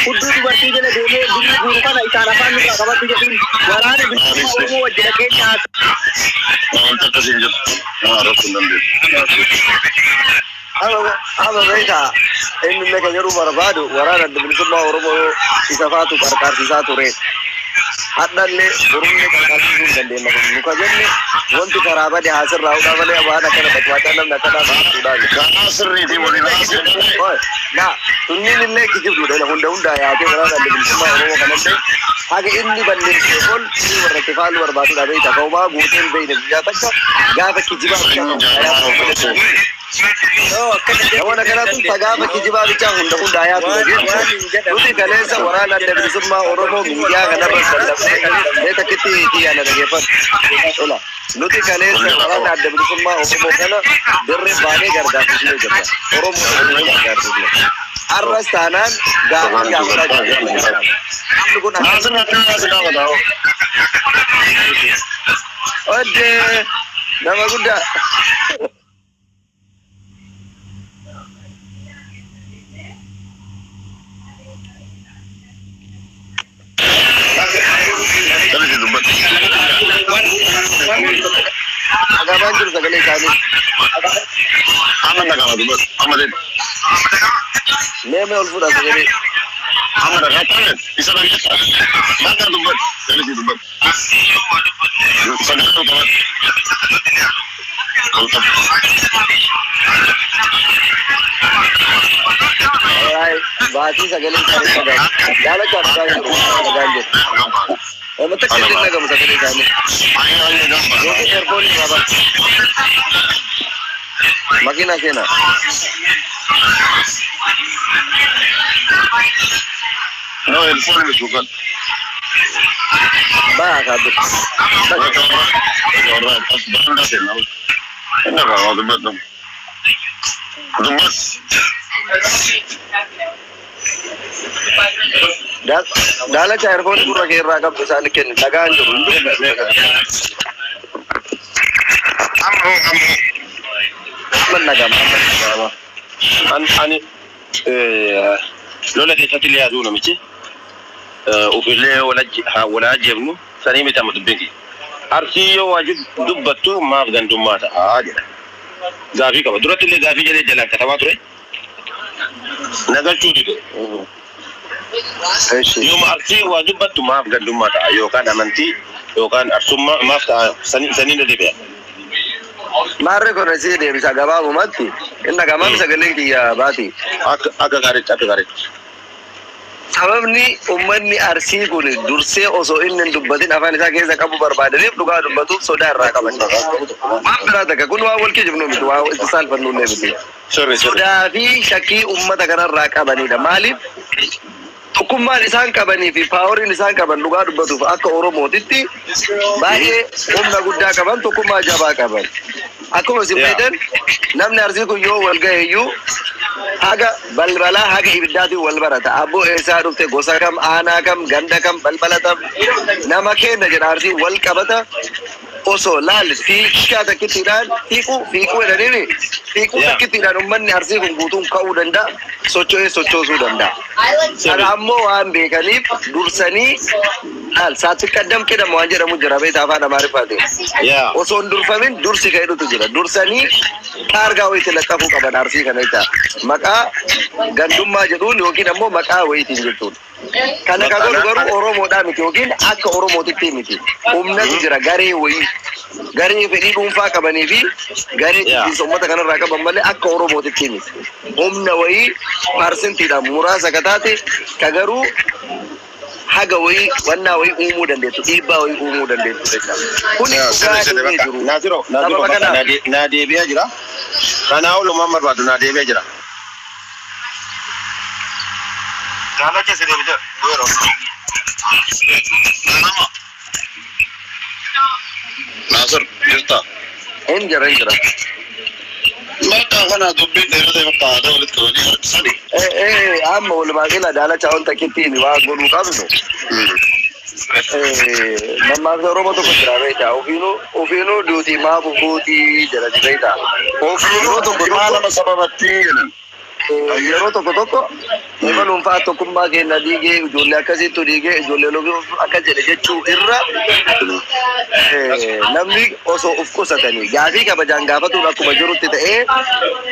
hudduu dubartii jala deemee birrii guuru kana isaan afaan nurraa qabatu jedhuun Waraana Bilisummaa Oromoo wajji dhaqee nyaata. Wanta akkasii hin jiru. Nama rakkoo hin dandeessu. Amma beekaa, inni illee kan jedhu barbaadu waraana Adda Bilisummaa Oromoo isa faatu qarqaarsisaa ture. Hadhallee borullee qarqaarsisuu hin dandeenya. Kun nu ka jenne wanti karaa bade haasirraa hudhaa malee waan akkana bacbacaa namni akkanaa baasuudhaan. Karaa sirriitiin waliin haasa'u. Oi, na tunniin illee kijibduudha. Hunda hundaa yaatee waraana Adda Bilisummaa Oromoo kanallee haga inni balleessee ol inni warra itti faaluu barbaadudha beekta. Kaumaa guuteen beekne guyyaa takka gaafa kijibaa bichaa ta'u. Namoonni akkanaa tun gaafa kijibaa bichaa hunda hundaa yaatudha jechuudha. Nuti kaleessa waraana Adda Bilisummaa Oromoo miidiyaa kanarra lallabnee mee takkitti xiyyaana dhageeffadhu. Tola. Nuti kaleessa waraana Adda Bilisummaa Oromoo kana dirree baanee gargaarsisnee jirra. Oromoo dirree gargaarsisne. Arras taanaan gaafa gaafataa jirra. Namni kun akka Naasirri akka si gaafata. Oddee nama guddaa. Sirriitti dubbatu. Dhagamaan jiru sagalee isaanii. Amma dhagama dubbatu. Amma deemu. Mee mee ol fuudha sagalee. Amma dhagaa taa'e isa dhageessa. Bakka dubbatu. Sirriitti dubbatu. Sagalee ol qabatu. Ol qabatu. Alright, baatii sagalee isaanii dhagaama. Jaalachaa dhagaa jiru. Dhagaan jiru. Nama takka illee dhagamu sagalee isaanii. Ayyaa ayyaa gamba. Yookiin earphone irraa bara. Makiinaa seenaa. No, headphone miti dubbatu. Baa kaabbi. Alright, as baranda seenaa. Inni qaba dubbatu. Dubbatu. Daalacha earphone gurra kee irraa qabdu isaan kenni. Dhagaan jiru. Amma amma. Amma dhagama. Amma dhagama. Ani lola keessatti illee yaaduu namichi ofillee wal ajjeefnu sanii miti amma dubbiin kiyya. Arsii yoo waa dubbattu maaf gandummaa ta'aa jedha. Gaafii qaba. Duratti illee gaafii jedhee jalaan katabaa ture. Nagalchuu dide. Yooma Arsii waa dubbattu maaf gandummaa ta'a yookaan amantii yookaan arsummaa maaf ta'a sanii na deebi'a. Maarree kun asii deebisa gabaabumatti. Inni dhagamaam sagaleen kiyya baati. Akka gaariitti, akka gaariitti. Sababni uummanni Arsii kun dursee osoo inni hin dubbatin afaan isaa keessa qabu barbaadaniif dhugaa dubbatuuf sodaa irraa qaban. Waan biraa takka kun waan wal kijibnu miti, waan itti saalfannu illee miti. Sirri sirri. Sodaa fi shakkii uummata kanarraa qabanidha. Maaliif, tokkummaan isaan qabanii fi poweriin isaan qaban dhugaa dubbatuuf akka Oromootitti baay'ee humna guddaa qaban, tokkummaa jabaa qaban. Akkuma isin beektan namni Arsii kun yoo wal gahe iyyuu haga balbalaa haga ibiddaatiin wal barata. Abboo eessaa dhufte, gosa kam, aanaa kam, ganda kam, balbala tam, nama keenya jedha, Arsii wal qabata. Osoo laal fiikaa takkittiidhaan fiiquu fiiquu jedhaniini fiiquu takkittiidhaan uummanni Arsii kun guutuun ka'uu danda'a, socho'ee sochoosuu danda'a. Kana ammoo waan beekaniif dursanii laal saatti qaddam qidama waan jedhamu jira beektaa afaan Amaariffaatiin. Osoo hin durfamin dursi ka'edhutu jira. Dursanii taargaa wayiitti laxxafuu qaban Arsii kana jecha. Maqaa gandummaa jedhuun yookiin ammoo maqaa wayiitiin jechuudha. Kana kan godhu garuu Oromoodhaa miti yookiin akka Oromootitti miti. Humnatu jira garee wayii. Garee fedhii dhuunfaa qabanii fi garee jibbiinsa uummata kanarraa qaban malee akka Oromootitti miti. Humna wayii parsentiidhaan muraasa ka taate ka garuu haga wayii wannaa wayii uumuu dandeettu, dhiibbaa wayii uumuu dandeettu jecha. Kuni dhugaa dhufee jiru. Naasiro, Naasiro, Sababa bakka kanaaf naa deebi'ee jira. Kanaa olumaan barbaadu naa deebi'ee jira. Jaalacha si deebite yeroo. Nama. Naasir jirta. Hin jira, hin jira. Bakka kana dubbiin dheeratee bakka aadaa walitti qabanii harkisani. Amma walumaa gala daalacha wanta kittiin waan godhuu qabnu. Mammaaksa Oromoo tokko jira beektaa, ofiinuu ofiinuu duutii maaf fuutii jedhani beektaa. Ofiinuu Yeroo tokko maa tokko nama sababatti jedhan. Yeroo tokko tokko ebaluun fa'aa tokkummaa keenya diigee, ijoollee akkasittu diigee, ijoollee loogii akkas jedhe jechuu irra namni osoo of qusatanii gaafii kabajaan gaafatuun akkuma jirutti ta'ee,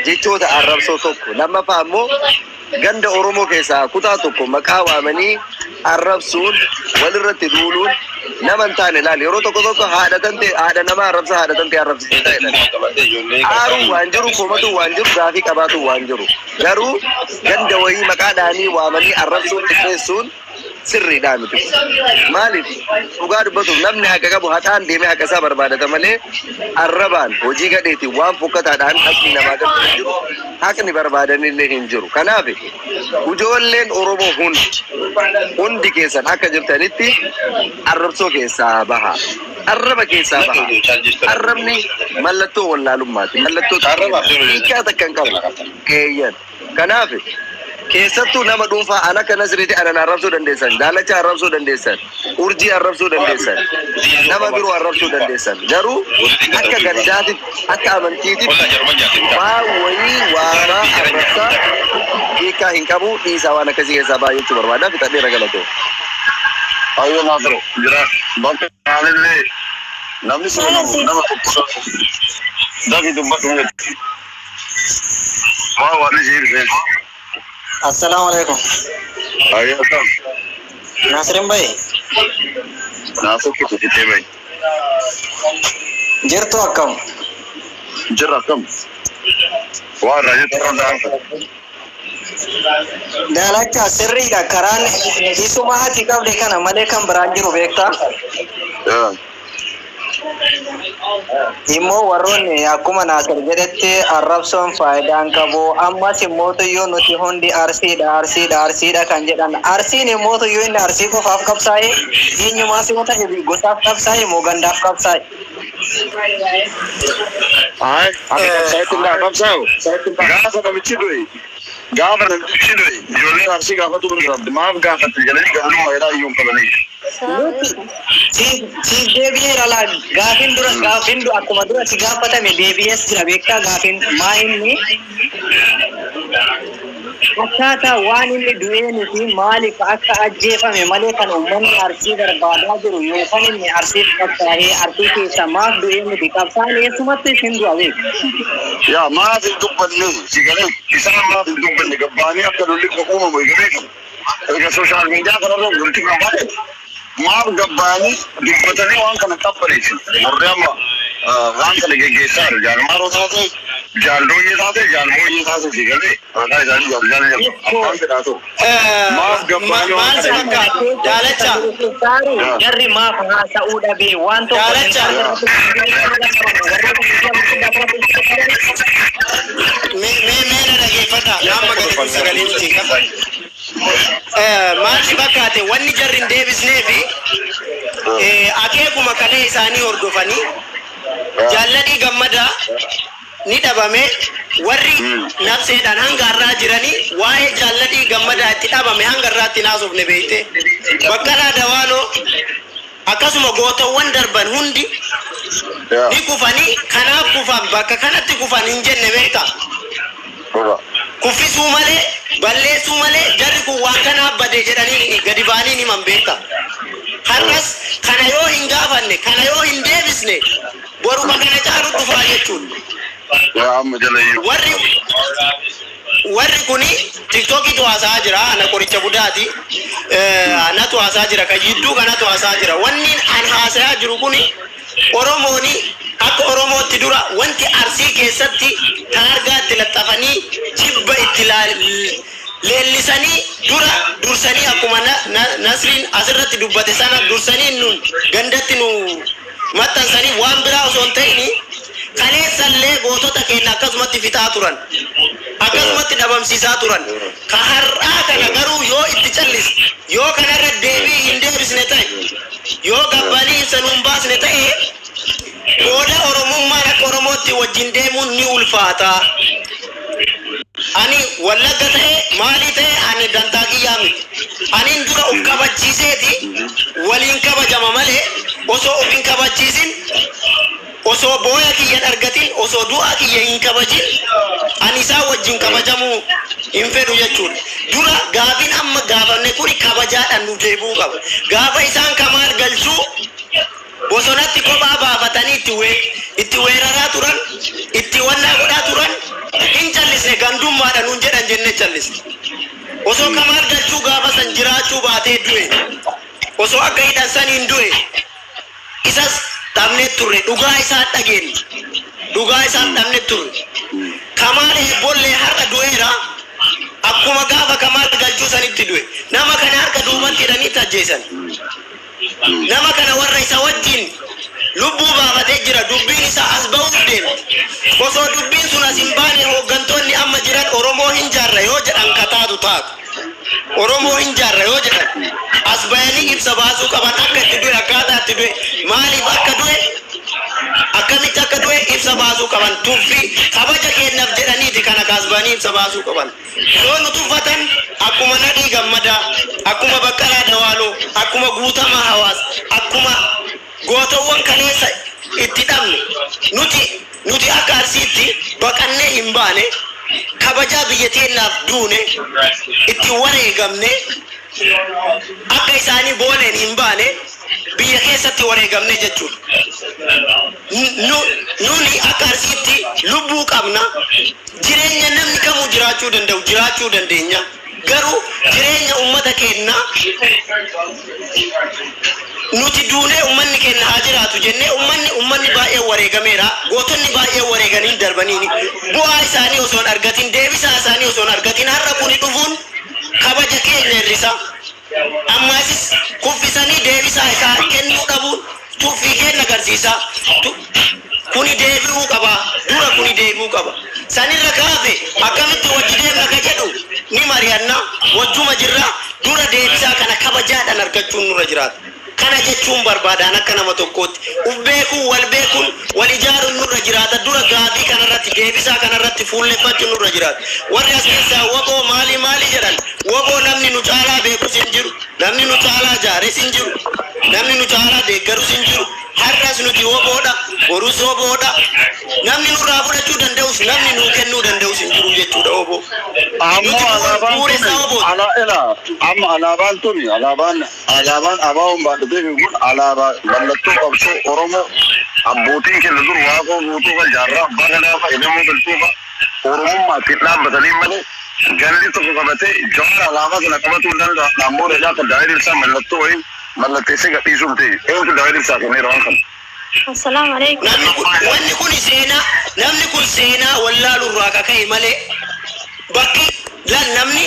jechoota arrabsoo tokko, lammaffaa ammoo ganda Oromoo keessaa kutaa tokko maqaa waamanii arrabsuun, walirratti duuluun nama hin taane. Ilaali, yeroo tokko tokko haadha tante, haadha nama arrabsa, haadha tante arrabsite jedhan. Aaruun waan jiru, komatuun waan jiru, gaafii qabaatuun waan jiru, garuu ganda wayii maqaa dhaanii waamanii arrabsuun, xiqqeessuun sirriidhaa miti. Maaliif, dhugaa dubbatuuf namni haqa qabu haqaan deemee haqa isaa barbaadata malee arrabaan, hojii gadheetiin, waan fokkataadhaan haqni namaa galu hin jiru, haqni barbaadanillee hin jiru. Kanaaf ijoolleen Oromoo hundi, hundi keessan akka jirtanitti arrabsoo keessaa baha, arraba keessaa baha. Arrabni mallattoo wallaalummaati, mallattoo hiikaa takka hin qabu eeyyan. Kanaaf keessattuu nama dhuunfaa an akka Nasriiti anan arrabsuu dandeessan, Daalacha arrabsuu dandeessan, Urjii arrabsuu dandeessan, nama biroo arrabsuu dandeessan, garuu akka gandaatitti, akka amantiititti waan wayii waamaa arrabsaa hiikaa hin qabu. Dhiisaa, waan akkasii keessaa baay'achuu barbaada. Fixadheera, galatoo. Ayyoo Naasiro jira bakka maalillee namni sun nama tokko dafi dubbadhu jetti. Waa waan ishee ibsee. Assalamu alaikum. Ayyoo akkam. Nasirin bai. Naasir kutu fitee bahi. Jirtu, akkam? Jirra, akkam. Waa irraa jettu irra gaafa. Daalacha, sirriidha, karaan isuma ati qabde kana malee kan biraan jiru beektaa? Immoo warroonni akkuma Naasir jedhetti arrabsoon faayidaan qabu. Ammas immoo tuyyuu nuti hundi Arsiidha, Arsiidha, Arsiidha kan jedhan. Arsiin immoo tuyyuu inni Arsii qofaaf qabsaa'e, eenyumaas yoo ta'e gosaaf qabsaa'e moo gandaaf qabsaa'e? Ay, akka qabsaa'etti hin qabsaa'u. Gaafa namichi du'e, gaafa namichi du'e, ijoolleen Arsii gaafatu bira qabdi. Maaf gaafatte jedhanii gaafuma jedhaa iyyuu hin qabanii. Siif deebi'eera laa, gaafin dura gaafin akkuma dura si gaafatame deebi'ees jira beektaa. Gaafin maa inni akkaataa waan inni du'eenii fi maaliif akka ajjeefame malee kan uummanni Arsii barbaadaa jiru yookaan inni Arsiif qabsaa'ee Arsii keessa maaf du'ee miti. Qabsaa'aan eessumatti isin du'a beeku. Yaa, maaf hin dubbanne si galee, isaan maaf hin dubbanne gabbaanii akka lolli kun uumamu eega beekamu. Erga social media kanarra lolli kun bahe maaf gabbaanii dubbatanii waan kana qabbaneessan? Warri amma waan kana geggeessaa jiru jaalmaaroo taate, jaaldooyyee taate, jaalmooyyee taate, si galee maqaa isaanii jaal jaal jedhu abbaan fedhaa ta'u. Maaf gabbaanii waan Maal si kana fakkaata? Daalacha. Jarri maaf haasa'uu dhabee waan tokko Daalacha. Mee mee mee na dhageeffadha. Amma gadi kun sagalee jeeqa. Maal si fakkaate wanni jarri hin deebisnee fi akeekuma kalee isaanii hordofanii Jaalladhii Gammadaa ni dhabame, warri nafseedhaan hanga har'aa jiranii waa'ee Jaalladhii Gammadaa itti dhabame hanga har'aatti hin haasofne beekte. Baqqalaa Dawaanoo akkasuma gootawwan darban hundi Ni kufanii kanaaf kufan bakka kanatti kufan hin jenne beektaa. Kuffisuu malee balleessuu malee jarri kun waan kanaaf bade jedhanii gadi ba'anii himan beektaa. Har'as kana yoo hin gaafanne kana yoo hin deebisne boruma kana caalu dhufaa jechuudha. Warri kuni tiktookiitu haasa'aa jira ana qoricha budaati anatu haasa'aa jira kan jidduu kanatu haasa'aa jira wanni an haasa'aa jiru kuni Oromooni akka Oromootti dura wanti Arsii keessatti taargaa itti laxxafanii jibba itti leellisanii dura dursanii akkuma Nasriin asirratti dubbate sana dursanii nun gandatti nu maxxansanii waan biraa osoo hin ta'in kaleessallee gootota keenya akkasumatti fixaa turan akkasumatti dhabamsiisaa turan ka har'aa kana garuu yoo itti callise yoo kanarra deebii hin deebisne ta'e yoo gabbanii ibsa nuun baasne ta'e booda Oromummaan akka Oromootti wajjin deemuun ni ulfaata. Ani Wallagga ta'e maalii ta'e ani dantaa kiyyaa miti. Anin dura of kabachiiseeti waliin kabajama malee osoo of hin kabachiisin osoo booya kiyya hin argatin osoo du'aa kiyya hin kabajin ani isaa wajjin kabajamuu hin fedhu jechuudha. Dura gaafiin amma gaafanne kuni kabajaadhaan nu deebi'uu qaba. Gaafa isaan Kamaal Galchuu bosonatti kophaa baafatanii itti weeraraa turan itti wannaa godhaa turan hin callisne gandummaadha nuun jedhan jennee callisne. Osoo Kamaal Galchuu gaafa san jiraachuu baatee du'e osoo akka hidhan saniin du'e isas dhabnee turre dhugaa isaa dhageenye dhugaa isaa dhabnee turre. Kamaal Eebbollee har'a du'eera akkuma gaafa Kamaal Galchuu sanitti du'e nama kana harka duubatti hidhanii ajjeesan. Nama kana warra isa wajjin lubbuu baafatee jira dubbiin isaa as ba'uuf deemti. Osoo dubbiin sun as hin baane hooggantoonni amma jiran Oromoo hin jaarra yoo jedhan kataatu taatu. Oromoo hin jaarra yoo jedhan as bayanii ibsa baasuu qaban akka itti du'e akkaataa itti du'e maaliif akka du'e akkamitti akka du'e ibsa baasuu qaban tuffii kabaja kennaaf jedhaniiti kana kaasbanii ibsa baasuu qaban. Yoo nu tuffatan akkuma Nadhii Gammadaa akkuma Baqqalaa Dawaaloo akkuma Guutamaa Hawaas akkuma gootawwan kaleessa itti dhabne nuti akka Arsiitti baqannee hin baane kabajaa biyya teenyaaf duune itti wareegamne akka isaanii booleen hin baane biyya keessatti wareegamne jechuudha. Nuni akka Arsiitti lubbuu qabna jireenya namni kamuu jiraachuu danda'u jiraachuu dandeenya garuu jireenya ummata keenyaa nuti duunee ummanni keenya haa jiraatu jennee ummanni baay'ee wareegameera gootonni baay'ee wareeganii darbaniini bu'aa isaanii osoo hin argatin deebisaa isaanii osoo hin argatin har'a kuni dhufuun kabaja keenya hir'isa. Ammasis kuffisanii deebisaa isaa kennuu dhabuun tuffii keenya agarsiisa. Kuni deebi'uu qaba dura kuni deebi'uu qaba. Sanirra kaafe akkamitti wajji deemna ka jedhu ni mari'anna wajjuma jirra dura deebisaa kana kabajaadhaan argachuun nurra jiraata. Kana jechuun barbaadaan akka nama tokkootti uf beekuun wal beekuun wal ijaaruun nurra jiraata dura gaafii kanarratti deebisaa kanarratti fuulleffachuun nurra jiraata. Warri as keessaa waboo maali maali jedhan waboo namni nu caalaa beekus hin jiru namni nu caalaa jaares hin jiru namni nu caalaa deeggarus hin jiru har'as nuti waboodha borus waboodha namni nurraa fudhachuu danda'us namni nuu kennuu danda'us hin jiru jechuudha waboo. Ammoo alaabaan tuni amma alaabaan tuni alaabaan abaawoon baadhatee kun alaabaa mallattoo qabsoo Oromoo abbootiin keenya dur Waaqoo Guutuu fa jaarraa abbaa gadaa fa Elemoo Galchuu fa Oromummaa ittiin dhaabbatanii malee gandi tokko qabatee Jawaar alaabaa sana qabatuu hin danda'a. Dhaammoo dheedaa kan Daawit Ibsaa mallattoo wayii mallatteessee gadhiisuu miti. Eenyutu Daawit Ibsaa kenneera waan kana? Assalaamu alaikum. Namni kun seenaa namni kun seenaa wallaalurraa kaka'e malee bakki lan namni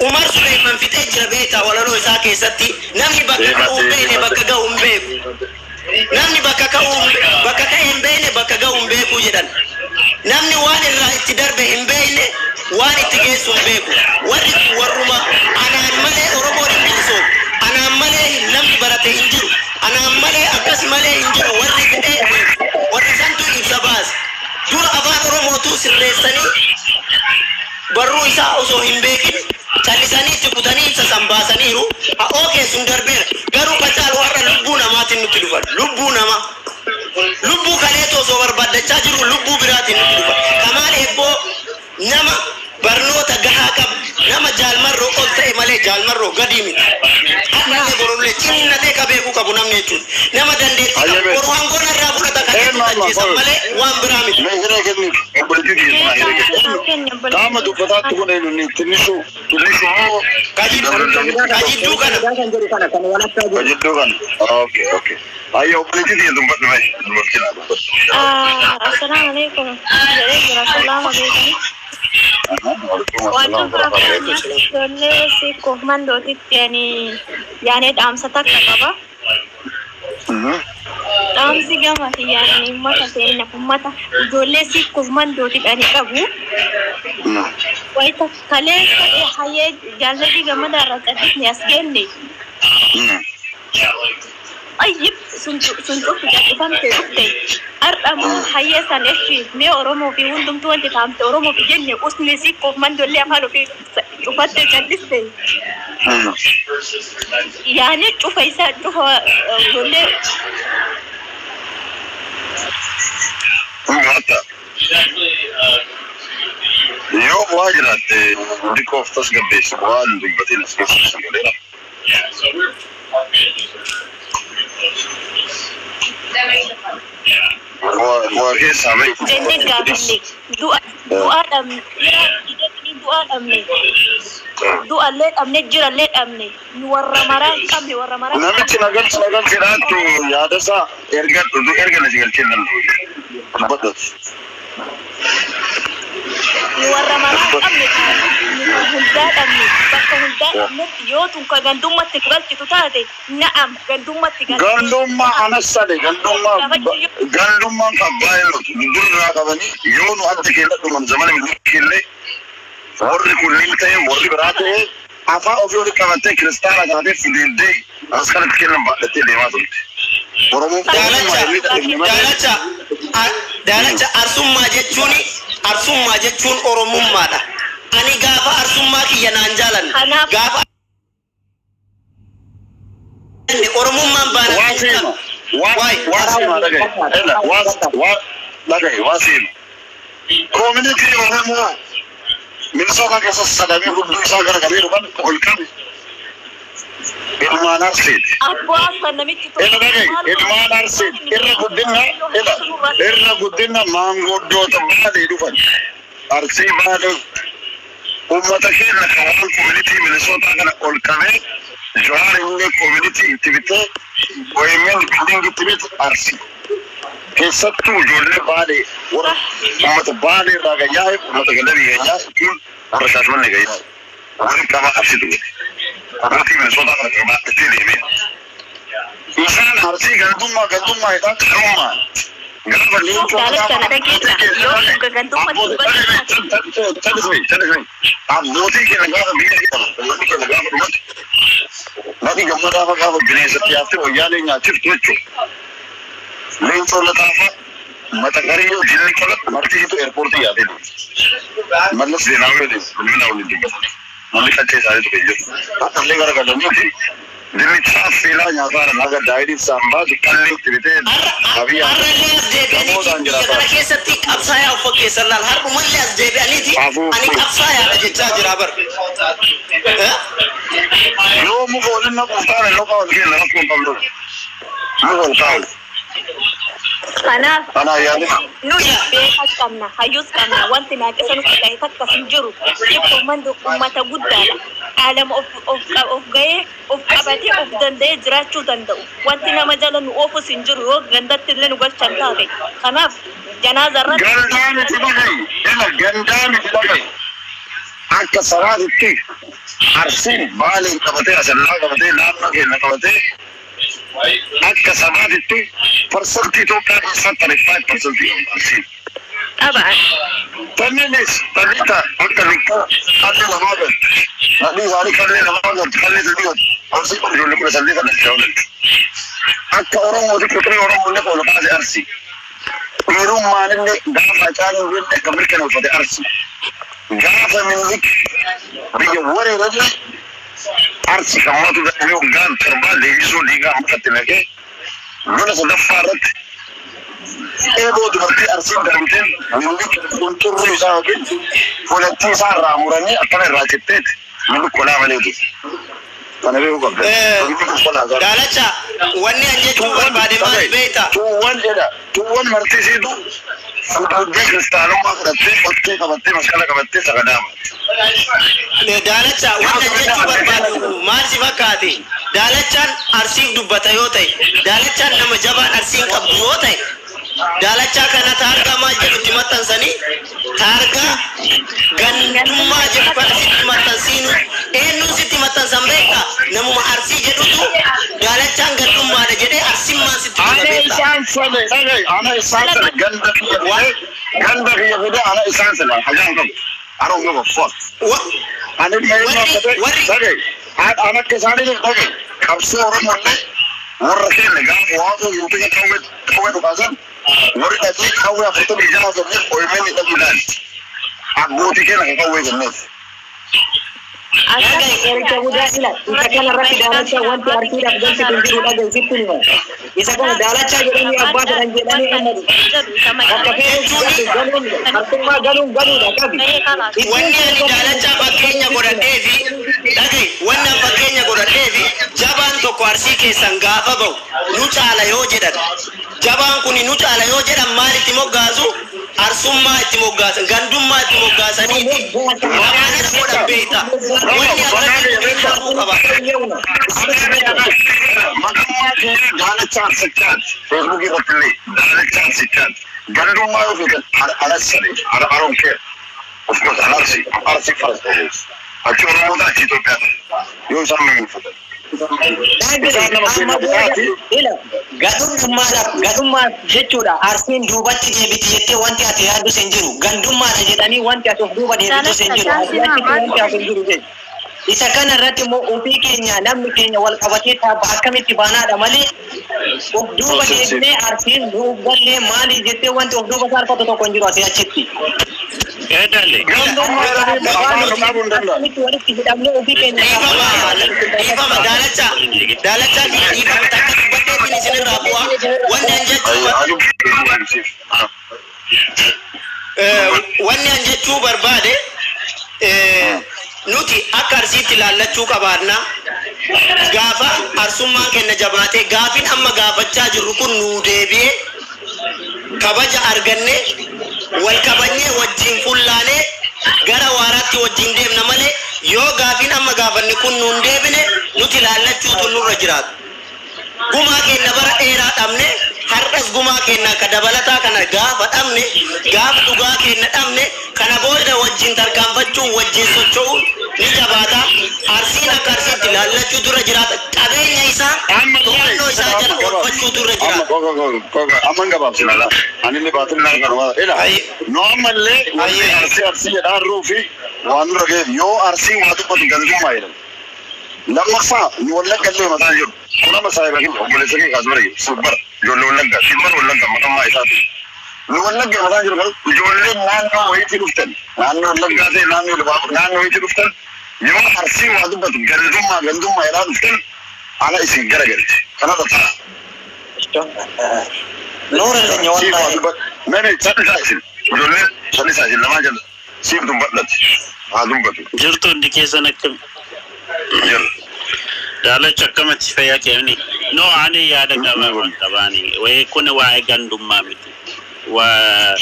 Umar Suleeman fixee jira beektaa walaloo isaa keessatti namni bakka ka'uu hin beekne bakka ga'uu hin beeku. Namni bakka ka'uu bakka ka'e hin beekne bakka ga'uu hin beeku jedhan. Namni waan irraa itti darbe hin beekne waan itti geessu hin beeku. Warri warruma anaan malee Oromoon hin bilisoomu. Anaan malee namni barate hin jiru. Anaan malee akkas malee hin jiru warri fedhee warra santu ibsa baase. Dura afaan Oromootu sirreessanii barruu isaa osoo hin beekin callisanii itti kutanii ibsa san baasaniiru. Ha'oo keessun darbeera. Garuu qacaalu har'a lubbuu namaatiin nutti dhufan. Lubbuu namaa. Lubbuu Jaalmarroo gadii miti. Har'allee borullee cinnatee ka beekuu qabu namni jechuudha. Nama dandeettii qabu boru hangoon irraa fudhata kan Eenyu amma ajjeesan malee waan biraa miti. Mee hiree kenniif obboleettii dhiyeessu hiree kenniif. Qaama dubbataatti kun eenyu inni tinnishu tinnishu moo Kajidduu kana. Kan jedhu kana kan walakkaa jiru. Kajidduu kana. Okay okay. Ayyo obboleettii dhiyeessu dubbadhu mee dubartii naa dubbadhu. Assalamu alaikum. Jedhee jira. Assalamu alaikum. Wanti ijoollee sikkoof mandootitti ani yaanee dhaamsa takka qaba. Dhaamsi gama yaani uummata keenya uummata ijoollee sikkoof mandootitti ani qabu. Wayita kaleessa hayyee jaalladhi gammada irraa callisni as kenne. Ayyib sun cufti callisamte dhufte. Har'a immoo hayyee san eshi mee Oromoo fi hundumtuu wanti taamte Oromoo fi jenne usni sikkoof mandollee afaan ofii cufatte calliste. Yaani cufa isaa cufa ijoollee Hatta. Yoo bu'aa jiraatte xiqqoof tasgabbeessi waan dubbatiin as keessa galeera. Waa keessaa bahi. Jennee gaafanne du'a du'aa dhabne du'aa dhabne du'allee dhabne jirallee dhabne nu warra maraa hin qabne warra maraa hin Namichi qabne. nagalchi nagalchi dhaattu yaada isaa erga erga na galchee nan dubbadhati. Nu warra maraa hin qabne nu hundaa dhabne bakka hundaa dhabnetti yoo tun ka gandummatti nu galchitu taate na'am gandummatti galchite. Gandummaa anas sade gandummaa gandummaan abbaa eelooti durraa qabanii yoo nu adda keella dhuman zamana milkiillee warri kunniin ta'e warri biraa ta'e afaan ofii olii qabattee kiristaana taatee fideeddee as kanatti kennan baadhattee deemaa turte. Oromoon Daalacha daalacha daalacha arsummaa jechuun arsummaa jechuun oromummaadha. Ani gaafa arsummaa kiyya naan jaalanne Kanaaf gaafa oromummaan baana Waa seema waa seema dhagaye waa waa dhagaye waa seema. Koomunitii Oromoo Minnesota keessa sadamee hudduu isaa garagalee dhufan ol qabe. Ilmaan Arseeti. abbaa san namichi tokko Ila dhagaye ilmaan Arseeti irra guddina ila irra guddina maanguddoota baalee dhufan. Arsii baalee uummata keenya kan waan koomunitii Minnesota kana ol qabee Jawaar illee koomunitii itti bitee OMN bilding itti bite Arsii. Keessattuu ijoollee baalee warra uummata baalee irraa gayyaa'e uummata gadabii gayyaa'e kun warra shaashmannee gayyaa'e. Warri qabaa Arsiitu godhe. Koomunitii Minnesota kana qabaa itti deemee. Isaan Arsii gandummaa gandummaa isaan qarummaa. Gaafa leencoo Daalacha na dhageessa yoo tun ka gandummatti nu galchitu taate. Abbootii keenya gaafa biyya keenya uummanni keenya gaafa dhumate nadi gammadaa fa gaafa bineensatti yaaftee wayyaalee nyaachiftu jechuudha. Leencoo lataafa mata qarii jinni qola marti eerpoortii yaatee deemti. Mallas Zeenaawii waliin bilbila waliin dubbatanii namni qaccee isaanii ture jiru. Har'allee garagalaniiti dinnicha affeelaa nyaataa haga daayidii saambaa qallee itti bitee Abiyyi Har'allee as deebi'aniiti biyya kana keessatti qabsaayaa of fakkeessan laal har'umallee as deebi'aniiti ani qabsaayaadha jechaa jira bar. Yoo muka waliin naquuf taane loqa wal keenya rakkoo hin qabnu. Muka ol kaa'u. Kanaaf Kanaa yaade. nuyi beekas qabna hayyuus qabna wanti naaqisa nutti ta'e takkas hin jiru. Sikkoo mandi uummata guddaadha. Aalama of of of gahee of qabatee of danda'ee jiraachuu danda'u. Wanti nama jala nu oofus hin jiru yoo gandatti illee nu galchan taate. Kanaaf janaaza irratti Gandaa miti dhagayi. Ila gandaa miti dhagayi. Akka saraatitti Arsiin Baaleen qabatee Asallaa qabatee naannoo keenya qabatee akka sabaatitti parsantii Itoophiyaa keessatti 35% Arsiin. qabaan. Tanniinis tanniita akka lukkaa qallee lamaa galti. Nadhii isaanii qallee lamaa galti qallee sadii galti. Arsii kun ijoollee 18 kan dhalchee oolan. Akka Oromooti quxurii Oromoo illee ol kaase Arsii. Dhiirummaan illee gaafa Hacaaluu illee kan mirkaneeffate Arsii. Gaafa Minilik biyya wareerallee Arsii kan matu dadhabee waggaan torbaa leenjisuu liigaa mukatti naqee lola sadaffaa irratti eeboo dubartii Arsiin darbiteen Minilik qunxurrii isaa yookiin fuulattii isaa irraa muranii akkana irraa citteeti. Namni qolaa maleeti. Kana beekuu qabda. Daalacha, wanni an jechuu barbaade maal beekta? Tuuwwan jedha. Tuuwwan martisiitu fuulduree kiristaanummaa fudhattee qottee qabattee masqala qabattee sagadaama. Daalacha, wanni an jechuu barbaadu maal si fakkaate? Daalachaan Arsiif dubbata yoo ta'e, daalachaan nama jabaan Arsiin qabdu yoo ta'e, daalachaa kana taargaa maal jedhutti maxxansanii, taargaa gandummaa jedhu kana sitti maxxansiinu, eenyuun sitti maxxansan beektaa? Namuma Arsii jedhutu daalachaan gandummaadha jedhee Arsimmaan sitti hima Ana beektaa? isaan sale dhagaye, ana isaan sale ganda kiyya fidee, ganda kiyya fidee, ana isaan sale hajaan qabu. I don't give a fuck. Ani ilma akka ta'e dhagaye, an akka isaanii dhagaye, qabsoo Oromoo illee warra keenya gaafa waaqa guutuu qawwee qawwee dhukaasan warri dhaqee qawwee 46 kenneef OMN dhaquudhaan abbootii keenya kan qawwee kenneef. Qoricha guddaa ila isa kana irratti daalacha wanti Arsiidhaaf galchitu hin jiru, dhagahi, sitti hima. Isa kana daalachaa jedhanii abbaa fedhan jedhanii amma bakka fedhan galuun Arsummaa galuun galuudha qabi. Wanni ani daalachaa fakkeenya godhadhee fi, dhagahi, wanni an fakkeenya godhadhee fi jabaan tokko Arsii keessan gaafa ba'u nu caala yoo jedhan, jabaan kun nu caala yoo jedhan, maal itti moggaasu? Arsummaa itti moggaasan, gandummaa itti moggaasaniiti akkanas godhan beekta. Wanni akkasii kun ta'uu qaba. Maqummaa kee daalacha Arsichaati. Feesbuukii irratti illee daalacha Arsichaati. Gandummaa yoo feetan anas sale, I don't care. Of course, an Arsi, Arsi first always. Achi Oromoota, achi Itoophiyaa yoo isaan maganfatan. Isaan nama keenya bitaati. Ila gadhummaadhaaf gadhummaa jechuudha. Arsiin duubatti deebiti jettee wanti ati yaaddus hin jiru. Gandummaadha jedhanii wanti ati of duuba deebitus hin jiru. Ati achitti wanti ati hin jiru jechuudha. Isa kana irratti immoo ofii keenya namni keenya wal qabatee taabba akkamitti baanaadha malee, of duuba deebinee Arsiin nuuf gallee maali jettee wanti of duuba saarfatu tokko hin jiru asii achitti. Eedale. Akkamitti walitti hidhamnee ofii keenya. Dhiifama, daalacha, daalacha, dhiifama, takka dubbadheetiin isinirraa bu'a. Wanni an jechuu barbaade, nuti akka Arsiitti ilaallachuu qabaanna. Gaafa Arsummaan kenna jabaatee, gaafin amma gaafachaa jirru kun nuu deebi'ee, kabaja arganne, wal kabajnee, wajjin fullaanee gara waaraatti wajjin deemna malee, yoo gaafin amma gaafanne kun nuun deebine, nuti ilaallachuutu nurra jiraatu. Gumaa keenya bara dheeraa dhabne, har'as gumaa keenya akka dabalataa kana gaafa dhabne, gaafa dhugaa keenya dhabne, kana booda wajjin tarkaanfachuun, wajjin socho'uun ni jabaata. Arsiin akka Arsiitti ilaallachuu dura jiraata. Qabeenya isaa to'annoo isaa jala oolfachuu dura jiraata. Amma gabaabsina la. Ani illee baatiin naa kanuma. Ila nu ammallee wanti Arsii Arsii jedhaa jirruu fi waan nurra ga'eef, yoo Arsii waa dubbatu gandummaa jedhama. Lammaffaa, nu Wallagga illee mataa jiru. Kun amma saayiba keenya, obboleessa keenya kaas bara jiru. Sibbara ijoollee Wallaggaa, sibbara Wallaggaa maqammaa isaati. Nu Wallagga mataa jiru garuu ijoolleen naannoo wayiitii dhuftan, naannoo Wallaggaa ta'e, naannoo Libaaboo, naannoo wayiitii dhuftan, yoo Arsii waa dubbatu gandummaa gandummaa jedhaa dhuftan, ana isin garagalche. Kanarra ta'a. Noora keenya Siif waa wallahi. dubbatu. Mene sallisaa isin. Ijoolleen sallisaa isin lamaan jala. Siif dubbadhati. Haa dubbatu. Jirtu, hundi keessan akkam? Jiru. Daalacha, akkamatti fayyaa keemni? No, ani yaada qaba waan qabaani. Wayii kun waa'ee gandummaa miti. Waa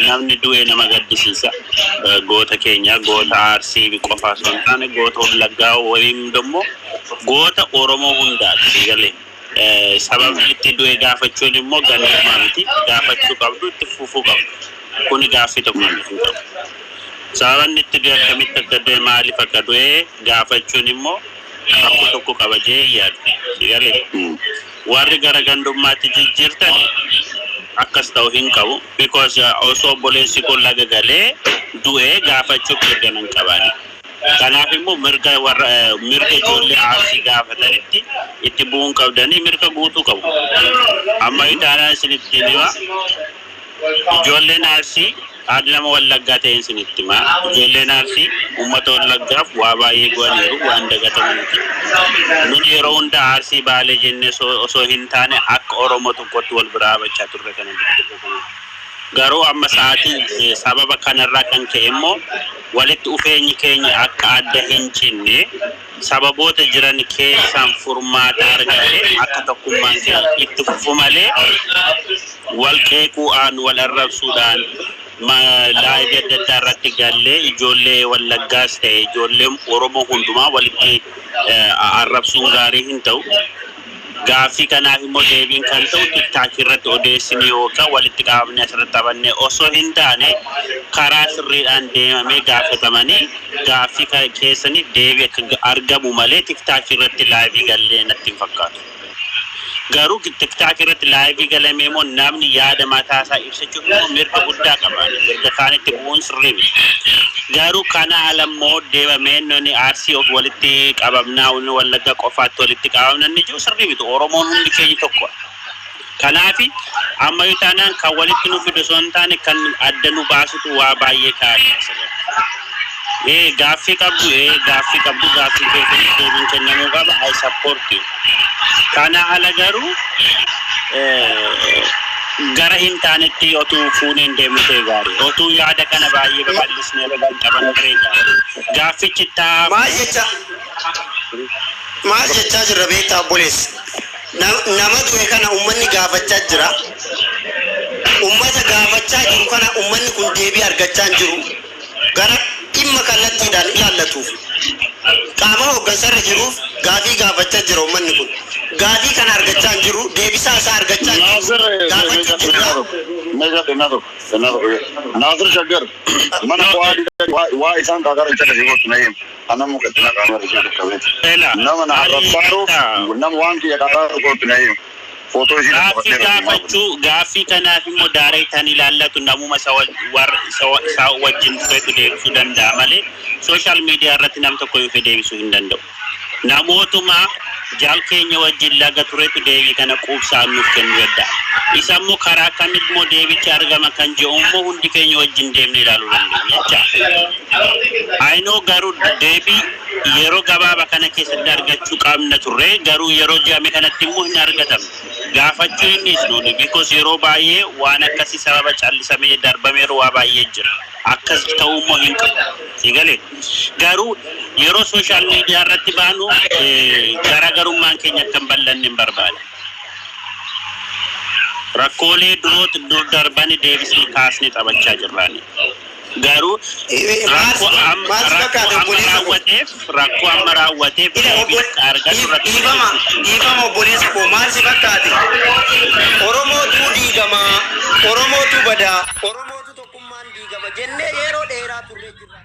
namni du'e nama gaddisiisa. Goota keenya, goota Arsii qofa osoo hin taane goota Wallaggaa waliin immoo goota Oromoo hundaati galee. Sababni itti du'e gaafachuun immoo gandummaa miti. Gaafachuu qabdu, itti fufuu qabdu. Kuni gaaffii tokko hin qabu. Sababni itti du'e, akkamitti akka du'e, maaliif akka du'e gaafachuun immoo rakkoo tokko qaba jee hin yaadu. Si galee? Warri gara gandummaatti jijjiirtan akkas ta'u hin qabu. Because osoo obboleessi kun laga galee du'ee gaafachuuf mirga nan qabaani. Kanaaf immoo mirga warra mirga ijoollee Arsii gaafatanitti itti bu'uun qabdanii, mirga guutuu qabu. Amma itaanaa isinitti hima. Ijoolleen Arsii, haadhi nama Wallaggaa ta'een isinitti hima. Ijoolleen Arsii uummata Wallaggaaf waa baay'ee godhaniiru, waan dagatamu miti. Nuni yeroo hunda Arsii Baalee jennee osoo hin taane akka Oromoo tokkotti wal bira dhaabachaa turre kana. Garuu amma sa'aatii sababa kanarraa kan ka'e immoo walitti dhufeenyi keenya akka adda hin cinne sababoota jiran keessaan furmaata argate akka tokkummaan keenya itti fufu malee wal qeequudhaan wal arrabsuudhaan live adda addaa irratti gallee ijoollee Wallaggaas ta'e ijoollee Oromoo hundumaa walitti arrabsuun gaarii hin ta'u. Gaaffii kanaaf immoo deebiin kan ta'u TikTok irratti odeessinee yookaan walitti qabamnee asirratti taphannee osoo hin taane karaa sirriidhaan deemamee gaafatamanii gaaffii keessaniif deebii akka argamu malee TikTok irratti live gallee natti hin fakkaatu. Garuu TikTok irratti live galamee immoo namni yaada mataa isaa ibsachuuf immoo mirga guddaa qaba. Mirga kaanitti bu'uun sirrii miti. Garuu kana ala immoo deemamee nuni Arsii of walitti qabamnaa, inni Wallagga qofaatti walitti qabamna inni jiru sirrii miti. Oromoon hundi keenya tokko. Kanaafi amma yoo taanaan kan walitti nu fidu osoo hin taane kan adda nu baasutu waa baay'ee kaa'aa. Gaaffii qabdu, gaaffii qabdu, gaaffii keessaniif deebiin kennamuu qaba. I support you. Kana ala garuu gara hin taanetti otuu fuuneen deemnu ta'e gaarii. Otuu yaada kana baay'ee babal'isnee irratti qaban ta'e gaarii. Gaaffichi taa'amu. Maal jechaa jirra beektaa, obboleessi? Nama du'e kana uummanni gaafachaa jira. Uummata gaafachaa jiru kana uummanni kun deebii argachaa hin jiru. Gara dhimma kallattiidhaan ilaallatuuf qaama hooggansarra jiruuf gaafii gaafachaa jira uummanni kun. Gaafii kana argachaa hin jiru, deebisaa isaa argachaa hin jiru. Gaafachuu jirra. Naasir Shaggar mana waa isaan kaakara jecha kasii gootu na him. Ana muka tina qaama ishee qabeeti. Nama na arrabsaaruuf nama waan kiyya kaakara gootu na him. Footoo ishee Gaaffii gaafachuu, gaaffii kanaaf immoo daareetaan ilaallatu namuma isa warra isa wajjin turetu deebisuu danda'a malee social media irratti nam tokko yoo deebisuu hin danda'u. Namootuma jaal keenya wajjin laga turetu deebii kana quubsaan nuuf kennuu danda'a. Isa immoo karaa kamitti immoo deebichi argama kan jedhu immoo hundi keenya wajjin deemnee ilaaluu dandeenya jecha. Ayinoo garuu deebii yeroo gabaabaa kana keessatti argachuu qabna turre, garuu yeroo jedhame kanatti immoo hin argatamne. Gaafachuu hin dhiisnu, because yeroo baay'ee waan akkasii sababa callisamee darbameeru waa baay'ee jira. Akkas ta'uu immoo hin qabu. Sigalee garuu yeroo social media irratti baanu garaagarummaan keenya akka hin bal'anne hin barbaada. Rakkoolee duroot dur darbanii deebisnee kaasnee taphachaa jirraani. Garuu rakkoo amma rakkoo amma raawwateef, rakkoo amma raawwateef deebii akka argatu irratti Dhiifama, dhiifama obboleessa koo, maal si fakkaate? Oromootu diigamaa, Oromootu badaa, Oromootu tokkummaan diigama jennee yeroo dheeraa turre jirra.